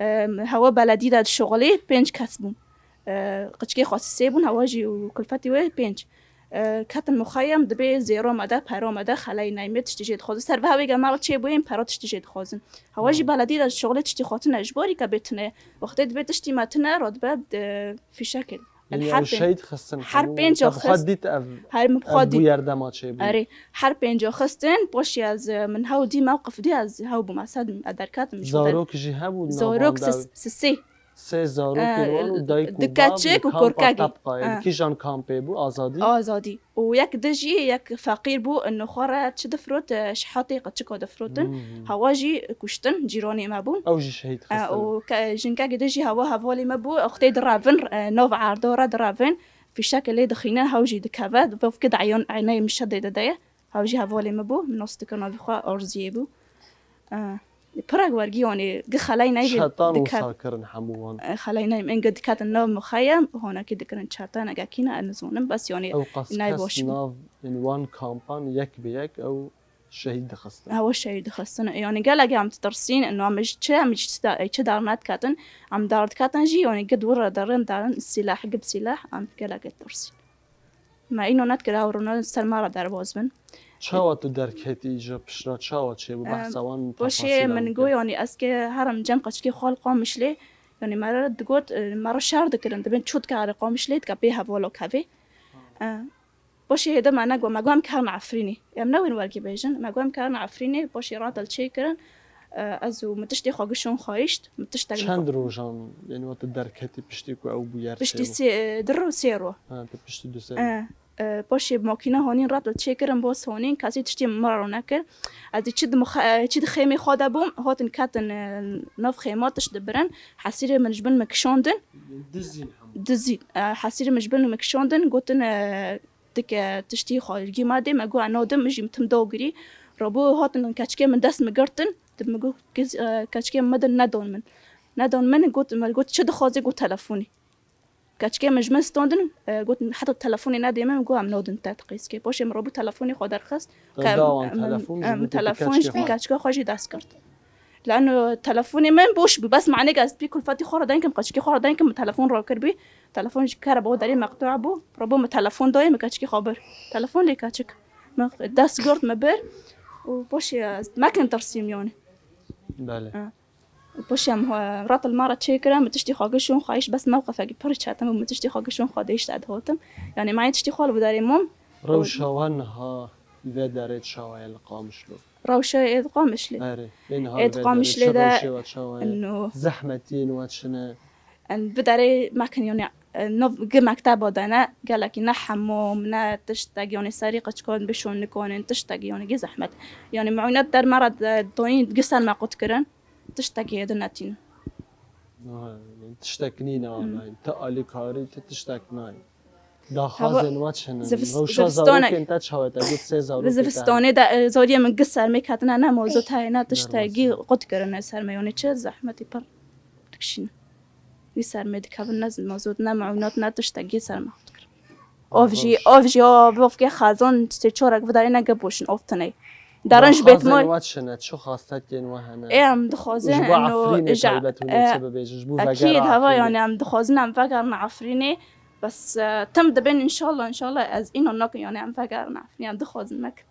E, hewa beledî de dişoxilê pênc kes bûn. E, qiçkê xwe sê bûn, hewa jî û kulfetî wê pênc. E, ketin muxeyem dibê zêro me de, pera me de, xeley neymê tiştî jê dixwazin. Ser vehawê ge me çê bûyên pera tiştî jê dixwazin. Hewa jî Hmm. beledî de dişoxilê tiştî xwe tune, ji borî ke bê tune. Wextê dibê tiştî me tune, re dibe, e, fîşekê. Yanî Her ew pên-, şehîd xistin her hemû pênc wan. Te bi xwe axist. dît ev, Her min bi xwe ev dît. bûyer dema çêbû. Erê, her pênc axistin, poşî ez, e, min hew dî mewqif dî ez hew bûm, ez hedim, ez derketim ji bo der. Zarok jî hebû di nav Zarok wan de? Sis-, sisê. Sê zarokên E, wan û dayik û di bav keçik li û kampa kurkekî. Tebqa ye. E. Li kîjan kampê bû? Azadî? Azadî. Û yek di jî, yek feqîr bû, ino xwe re çi difirot, e, şihatê qeçika difirotin. Hmm. Hewa jî kuştin, cîranê me bûn. Ew jî şehîd E, xistin. û ke-, jinkekî di jî hewa hevalê me bû, wextê direvin, e, nav erda re direvin, fîşekê lê dixîne, hew jî dikeve, vevkê de eyan eyneyê min şedê de de ye. Hew jî hevalê min bû, min nas dikir navê xwe Arziyê bû. E, pirek wergî, yanî, gi xeley neyvê Çetan dike-, wisa kirin hemû wan? E, xeley neyvê, enge diketin nav mixeyem, honekî dikirin çetan, ege kî ne, ez nizanim, bes, yanî, Ew qas ney kes baş bû. nav, yanî, wan kampan yek bi yek ew şehîd dixistin. Ew şehîd dixistin. Yanî, gelek em ditirsîn, ino em ji çi, em ji çi da-, çi dar nediketin, em dar diketin jî, yanî, gi dûr re derin, derin, sîleh, gi bi sîleh, em gelek ditirsîn. Me îno nedikir ew rûne ser me re derbas bin. Çawa tu derketî ji piştre, çawa çêbû? Em, Behsa wan poşê tefasîla min bike. got, yanî ez ke herim cem qeçikê xwe li Qamişlê, yanî me re digot, e, me re şer dikirin, dibin çû dike erê Qamişlê dike pê hevala kevê. E, poşê hêde me negot, me got em kerin Efrînê. Em newên wergî bêjin, me got em kerin Efrînê, poşê ratel çêkirin. E, ez û min tiştê xwe gişon xwayişt, min tiştek Çend rojan, yanî, we tu derketî piştî ku ew bûyer Piştî çêbû? sê, e, du ro, sê ro. Ha, tu piştî du sê. E, e, paşê makîne hanîn ratil çêkirin, bas hanîn, kesî tiştê min re nekir. Ez ê çi di mixe-, e, çi di xêmê xwe de bûm, hatin ketin, e, nav xêma tişt dibirin. Hesîrê min ji bin min kişandin. Dizîn hemû. Dizîn. E, hesîrê min ji bin min kişandin, gotin, e, Dike tiştî xwe gî me dê, me got, "Ez nadim, min jî tim dagirî." Rabû hatin keçikê min dest min girtin. Di min got, "Kes-, e, keçikê min din nedon min." Nedon min, got, me got, "Çi dixwazî?" Got, "Telefonê." Keçikê min ji min standin, e, got, "Heta telefonê nedê min." Min got, "Em nadin te qîzkê." Paşê min rabû telefonê xwe derxist. Te Ke-, da wan em, telefon, em, ji bo ku telefon keçikê ji xwe. Keçika xwe jî dest girt. Lano telefonê min boş bû. Bes manê ez pî kulfetî xwe re denkim, qeçikê xwe re denkim, min telefon rakiribî. Telefon ji kere bo derê meqtû bû. Rabû min telefon dayê, min qeçikê xwe bir. Telefon lê keçik. Min dest girt, min bir. Û poşê ez mekin tirsîm yanî. Belê. Ha. Û poşê em, e, ratil me re çêkirin, min tiştî xwe gişon xwe hişt, bes mewqifekî pir çetin bû, min tiştî xwe gişon xwe dihişt, ez dihotim. Yanî me tiştî xwe li vî derê mam. Rewşa we niha vê derê çawa ye li Qamişlo? Rewşa êd Qamişlê. Erê, ê niha Êd li vê Qamişlê derê de çi rewşê we çawa ye? Ino. Zehmetiyên we çi ne? En bi derê mekin, yanî, e, nov gi mekteba de ne, gelekî ne hemom, ne tiştek, yanî serî qeçkan bişon nikonin, tiştek, yanî gi zehmet. Yanî muînet der me re de doyîn gi ser me qut kirin, tiştekî êdin netînin. Ha, yanî tiştek nîne Hmm. anayîn. Ti alîkarî, ti tiştek nayîn. Daxwazên we çi ne? Zivis-, Rewşa zivistonek. Zarokên te çawa te got, sê zarokê te Bi zivistanê de, e, zariyê min gi ser me ketine, ne mozo tayê, ne tiştekî Derbasî. Qut kirine ser me, yanî çi zehmetî pir dikişîne. Wî sermê dikevin ne mazot, ne mewnat, ne tiştek yê serme xwe dikir. Ov jî, ov jî, ov, ov ke xezan sê çarek vidarê ne ge boşin, ov tine. Derin ji bêtmay. Daxwazên we çi ne? Çi xastekên we hene? Ê, em dixwazin, ji bo eno, Efrînê ji, taybet hûn ê e, çi bibêjin? Ji bo vegera Efrînê. Ekîd, heva, yani, em dixwazin em vegerin Efrînê. Bes, e, tim dibên, înşallah, înşallah, ez înan nakim, yani, em vegerin Efrînê, em dixwazin, mekin.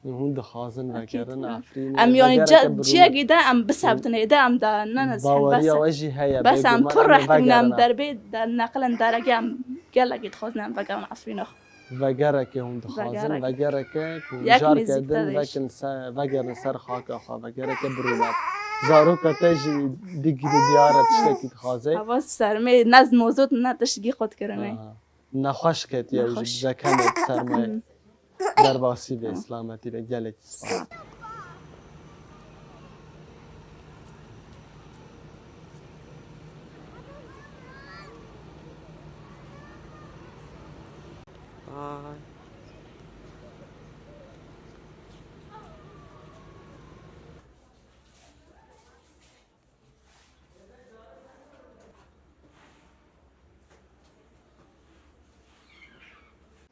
Hûn dixwazin vegerin Efrînê, em, yani, vegereke ce-, bi rûmet. Ciyekê de em bisebtin, hê de em de ne, ne, baweriya we jî heye, bêguman em ê vegerin. Bes em pir rehk dibin, em derbê de neqilin derekê, em gelekî dixwazin em vegerin Efrînê. Vegereke hûn dixwazin, vegereke. Vegereke ku mijarke din vekin se-, vegerin ser xaka xwe, vegereke bi rûmet. Zaroka te jî digî diyar e, tiştekî dixwaze. Hava sermê ne mazot ne tiştgî qut kirine. Aha. Nexweş ketiye û ji dizekene sermayê. Derbasî be, silametî be, gelekî spas. Ay.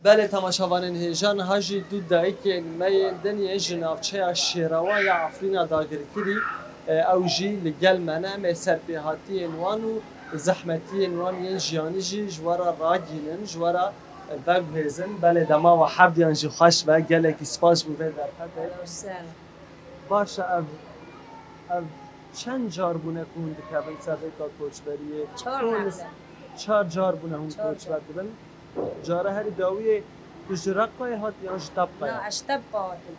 Belê, temaşevanên hêja, niha jî du dayikên me yên din yên ji navçeya Şêrewa ya Efrîna dagirkirî, e, ew jî li gel me ne. Em ê serpêhatiyên wan û zehmetiyên wan yên jiyanî jî ji we re ragihînin, ji we re veguhêzin. Belê, dema we hevdiyan jî xweş be, gelekî spas ji bo vê derfetê. Ew ser. Baş e, ev, ev çend car bûne ku hûn dikevin ser rêka koçberiyê? Çar nefe. Çar car bûne hûn koçber dibin. Cara herî dawiyê tu ji Reqayê hat yan ji Tebqayê? Na, ez ji Tebqa hatim.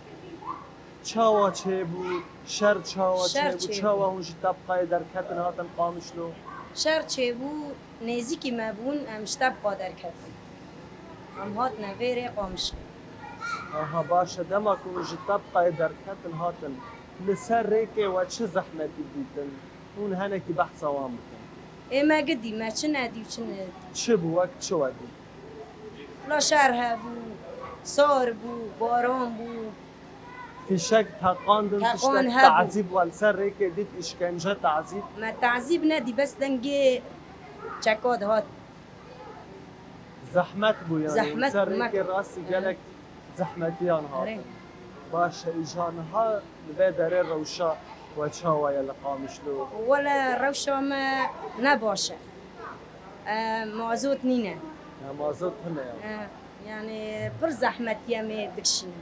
Çawa çêbû? Şer çawa çêbû? Çawa hûn ji Tebqayê derketin hatin Qamişlo? Şer çêbû. Nêzîkî me bûn, em ji Tebqa derketin. Em hatine vêrê Qamişlo. Aha, baş e. Dema ku hûn ji Tebqayê derketin hatin, li ser rêkê we çi zehmetî dîtin? Hûn henekî behsa wan bikin. Ê me gidî, me çi nedî û çi nedî. Çi bû, wek çi we dî? La şer hebû, sar bû, baran bû. Fîşek teqandin, tiştek, teqan hebû. Tazîb we li ser rêkê dît, îşkence, tazîb? Me tazîb nedî, bes dengê çeka dihat. Zehmet bû yani. Zehmet bû, li ser rêkê rastî gelek zehmetiyan hatin. Erê. Baş e, îja niha li vê derê rewşa we çawa ye li Qamişlo? Wele rewşa me ne baş e. E, mazot nîne. Ya mazot tune ya. E, yani pir zehmetî em ê dikişînin.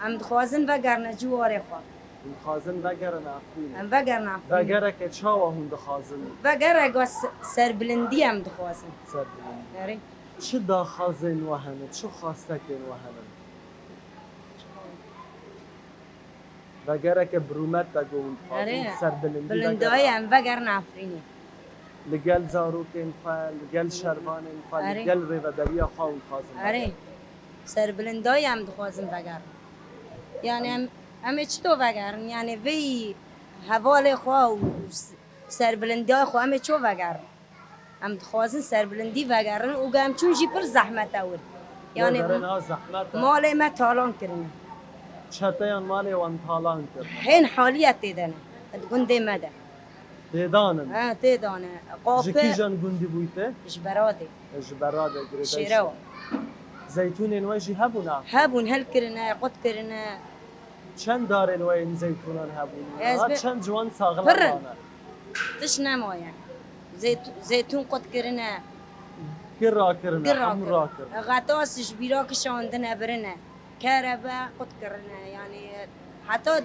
Em dixwazin vegerine ciwarê xwe. Hûn dixwazin vegerin Efrînê? Em vegerin Efrînê. Vegereke çawa hûn dixwazin? Vegereke se-, serbilindî em dixwazin. Serbilindî. Erê. Çi daxwazên we hene? Çi xwestekên we hene? Vegereke bi rûmet de ku hûn dixwazin, erê, serbilindî vegerin. Bilindayî em vegerin Efrînê. Li gel zarokên xwe, li gel şervanên xwe, li gel rêveberiya xwe hûn dixwazin vegerin. Erê. Serbilindayî em dixwazin vegerin. Yani em, em ê çito vegerin? Yani vê hevalê xwe û s-, serbilindiyê xwe em ê ço vegerin? Em dixwazin serbilindî vegerin û em çûn jî pir zehmet e wir. Yani malê me talan kirine. Çeteyan malê wan talan kirine. Hên haliye tê de ne. Di gundê me de. Tê de ne? He, tê de ne. Ji kîjan gundî bûyî te? Ji Beradê. Ji Beradê girêdayî. Şêrewa. Zeytûnên we jî hebûna? Hebûn, hilkirine, qut kirine. Çend darên we yên zeytûnan hebûn? Ez ha bi-, çend ji wan saxlem mane? Tişt nemaye. Zeyt-, zeytûn qut kirine. Kir rakirine, hemû rakirine. Xetas ji bîra kişandine birine. Kerebe qut kirine. Yani heta,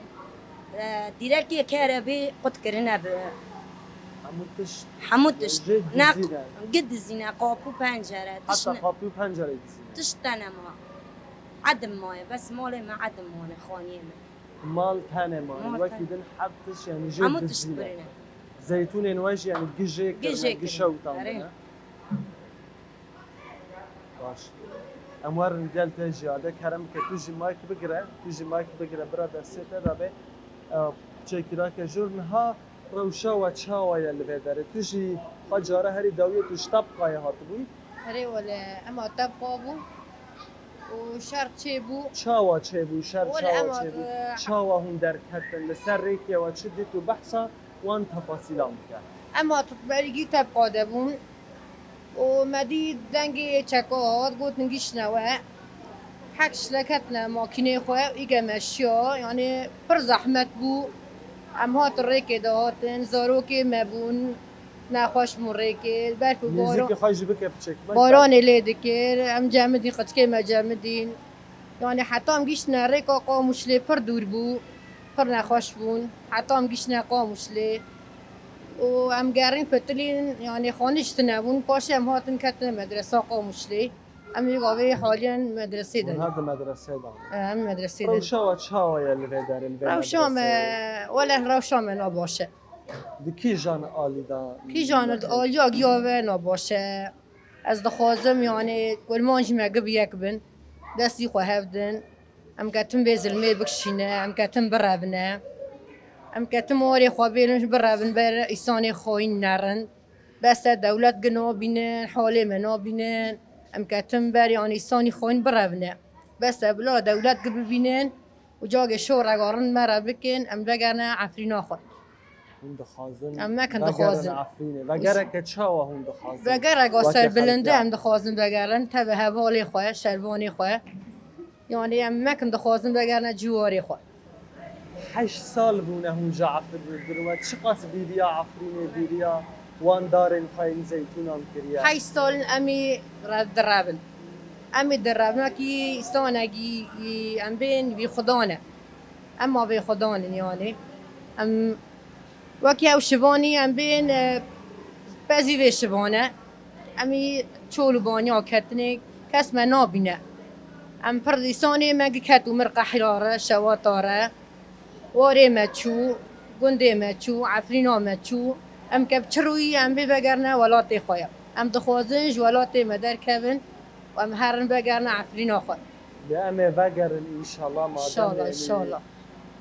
e, dîrekê kerebê qut kirine bi. Hemû tişt. Hemû tişt. Jê dizîne. Gi dizîne, qapû pencere. Heta qapû pencere dizîne. Tişt te nema. Edim maye, bes malê me edim mane, xaniyê me. Mal tenê mane, wekî din heb tişt, yani jê dizîne. Hemû tişt birine. Zeytûnên we jî, yani gijê kirine, gişewitandine. Erê. Baş. Em werin gel te jî, ade kerem bike, tu jî mayk bigire, tu jî mayk bigire, bira destê te de be. E, çêkirake jor niha. Rewşa we çawa ye li vê derê? Tu jî xwe cara herî dawiyê tu ji Tebqayê hatibûyî? Erê wele, ema Tebqa bû û şer çêbû. Çawa çêbû? Şer çawa çêbû? Wele ema, e, çawa hûn derketin? Li ser rêkê we çi dît û behsa wan tefasîlan bike. Em hat berî gî tepqa de bûn û me dî dengê çeka hat, gotin giştine we. Hek şileketine makînê xwe, îge me şiya, yanî pir zehmet bû. Em hatin rêkê de hatin, zarokê me bûn, nexweş bûn rêkê, berf û Nêzîkî baran, xwe jî bike piçek. Baranê lê dikir, em cemidîn, qiçkê me cemidîn. Yanî heta em giştine rêka Qamûşlê pir dûr bû, pir nexweş bûn. Heta em giştine Qamûşlê û em gerîn fitilîn, yanî xanî jî tune bûn. Paşê em hatin ketine medresa Qamûşlê. Em ê gavê haliyen medresê de Hûn ne. Her di medresê de ne. Em medresê de ne. Rewşa we çawa ye li vê derê, li vê Rewşa me, medreseyê? Wele rewşa me nabaş e. Di kîjan alî de Kîjan medresê? Aliya giya ve nabaş e. Ez dixwazim, yanî, kurman jî me gi bi yek bin, destî xwe hev din. Em ketin vê zilmê bikişîne, em ketin birevine. Em ketin warê xwe bêrin, birevin ber îsanê xayîn nerin. Bes e, dewlet gi nabînin, halê me nabînin. Em ketin ber, yanî, îsanî xayîn birevine. Bes e, bila dewlet gi bibînin. Û cagê şorek a rind me re bikin, em vegerine Efrîna xwe. Hûn dixwazin Em nekin vegerin dixwazin. Efrînê. Vegereke çawa hûn dixwazin? Vegereke Weke serbilinde xelk em dixwazin vegerin, tevî hevalê xwe, şervanê xwe. Yanî em nekin dixwazin vegerine ciwarê xwe. Heşt sal bûne hûn ji Efrînê dirin. We çiqas bîriya Efrînê, bîriya wan darên xwe yên zeytûnan kiriye? Heşt sal in em ê re-, direvin. Em ê direvin, wekî îsanekî, em bên vî xudan e. Em ma vê xudan in, yanî. Em wekî ew şivanî em bên, e, pezî vê şivan e. Em î çol û banya ketinê, kes me nabîne. Em pir îsanê me gi ket û mir qehra re, şewata re. Warê me çû, gundê me çû, Efrîna me çû. Em ke bi çi rûyî em bê vegerine welatê xwe ye. Em dixwazin ji welatê me derkevin û em herin vegerine Efrîna xwe. Lê em ê vegerin înşallah, madem Înşallah, ê înşallah.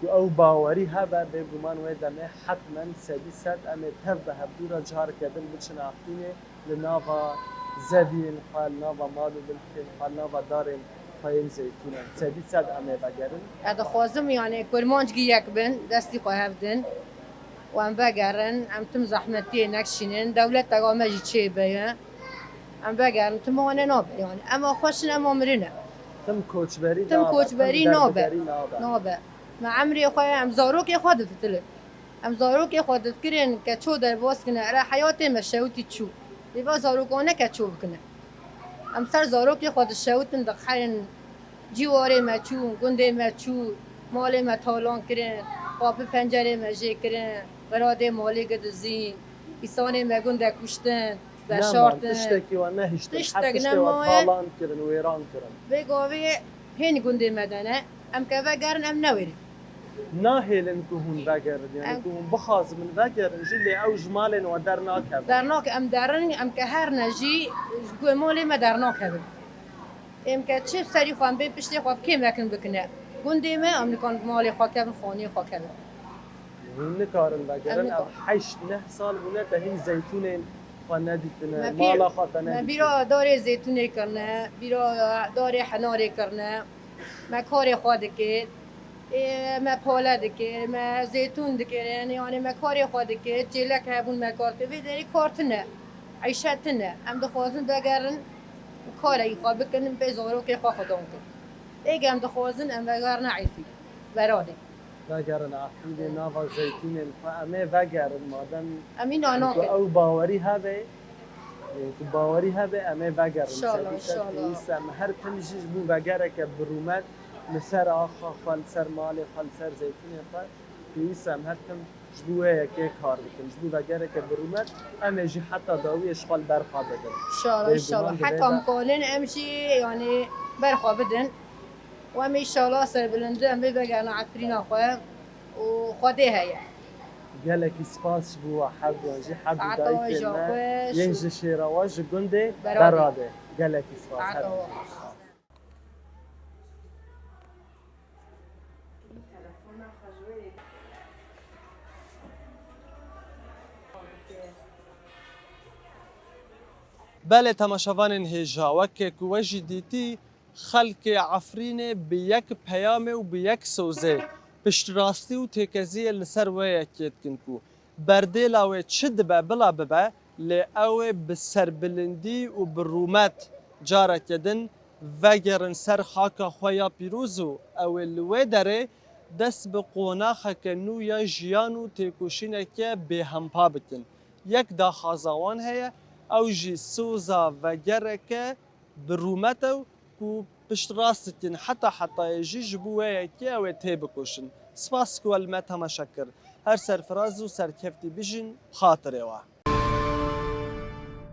Ku ew bawerî hebe, bêguman wê demê hetmen sedî sed em ê tev bi hevdû re careke din biçin Efrînê. Li nava zeviyên xwe, li nava mal û milkên xwe, li nava darên xwe yên zeytûnan. Sedî sed em ê vegerin. Ez dixwazim, yanî, kurmancî yek bin, destî xwe hev din û em vegerin, em tim zehmetiyê nekişînin, dewleteka me jî çêbeye. Em vegerin, tim wane nabe, yanî, ema xweş in, ema mirin e. Tim koçberî Tim nabe, koçberî tim nabe. derbiderî nabe. Nabe. Me emrê xwe, em zarokê xwe difitilin. Em zarokê xwe difikirin ke ço derbas kine, ere heyatê me şewitî çû. Dê va zarokan ne ke ço bikine. Em ser zarokê xwe dişewitin, diqerin. Cîwarê me çû, gundê me çû, malê me talan kirin, qapî pencerê me jê kirin, qiradê malê gi dizîn, îsanê me gunde kuştin, Neman, veşartin. tiştekî we nehiştin. Tiştek Her tiştê we nemaye. talan kirin, wêran kirin. Vê gavê hên gundê me de ne. Em ke vegerin, em newêrin. Nahêlin ku hûn vegerin, yani Em ku hûn bixwazin vegerin jî, lê ew ji malên we dernakevin. Dernake-, em derin, em ke her ne jî, ji guhê malê me dernakevin. Em ke çi serî xwe, em bên piştê xwe, bi kê mekin bikine. Gundê me, em nikan bi malê xwe kevin, xaniyê xwe kevin. Hûn nikarin vegerin, Em nikar- ev heşt neh sal bûne, te hîn zeytûnên xwe nedîtine, Me bîr-, mala xwe te me nedîtine. bîra darê zeytûnê kirine, bîra darê henarê kirine. Me karê xwe dikir, ê, me pale dikir, me zeytûn dikirin, yanî me karê xwe dikir, çêlek hebûn me kar kir. Vê derê kar tune, eyşe tune. Em dixwazin vegerin, karekî xwe bikin, pê zarokê xwe xwedan kin. Êk em dixwazin em vegerine Efrîn, beradê. Vegerin Efrînê, nava zeytûnên xwe em ê vegerin, madem Em îna em ku nakin. ew bawerî hebe, e, ku bawerî hebe em ê vegerin. Înşallah, Sedî sed înşallah. pêwîst e, em her tim jî ji bo vegereke bi rûmet li ser axa xwe, li ser malê xwe, li ser zeytûnê xwe, pêwîst e em her tim ji bo wê yekê kar bikin. Ji bo vegereke bi rûmet em ê jî heta dawiyê ji xwe li ber xwe bidin. Înşallah, Bêguman înşallah. di vê Heta de em kanin em jî, yanî, ber xwe bidin. Û em înşallah serbilind em bê vegerine Efrîna xwe û Xwedê heye. Gelekî spas ji bo we herduyan jî, her du Saeta we dayikên jî me xweş yên û ji şêra we ji gundê Beradê. Beradê. Gelekî spas. Saeta Her we xweş. Belê temaşevanên hêja, weke ku we jî dîtî, xelkê Efrînê bi yek peyamê û bi yek sozê piştrastî û têkeziyê li ser wê yekê dikin ku Berdêla wê çi dibe bila bibe, lê ew ê bi serbilindî û bi rûmet careke din vegerin ser xaka xwe ya pîroz û ew ê li wê derê dest bi qonaxeke nû ya jiyan û têkoşîneke bêhempa bikin. Yek daxwaza wan heye, ew jî soza vegereke bi rûmet e û ku piştrast dikin heta hetayê jî ji bo wê yekê ew ê têbikoşin. Spas ku we li me temaşe kir. Her serfiraz û serkeftî bijîn, bi xatirê we.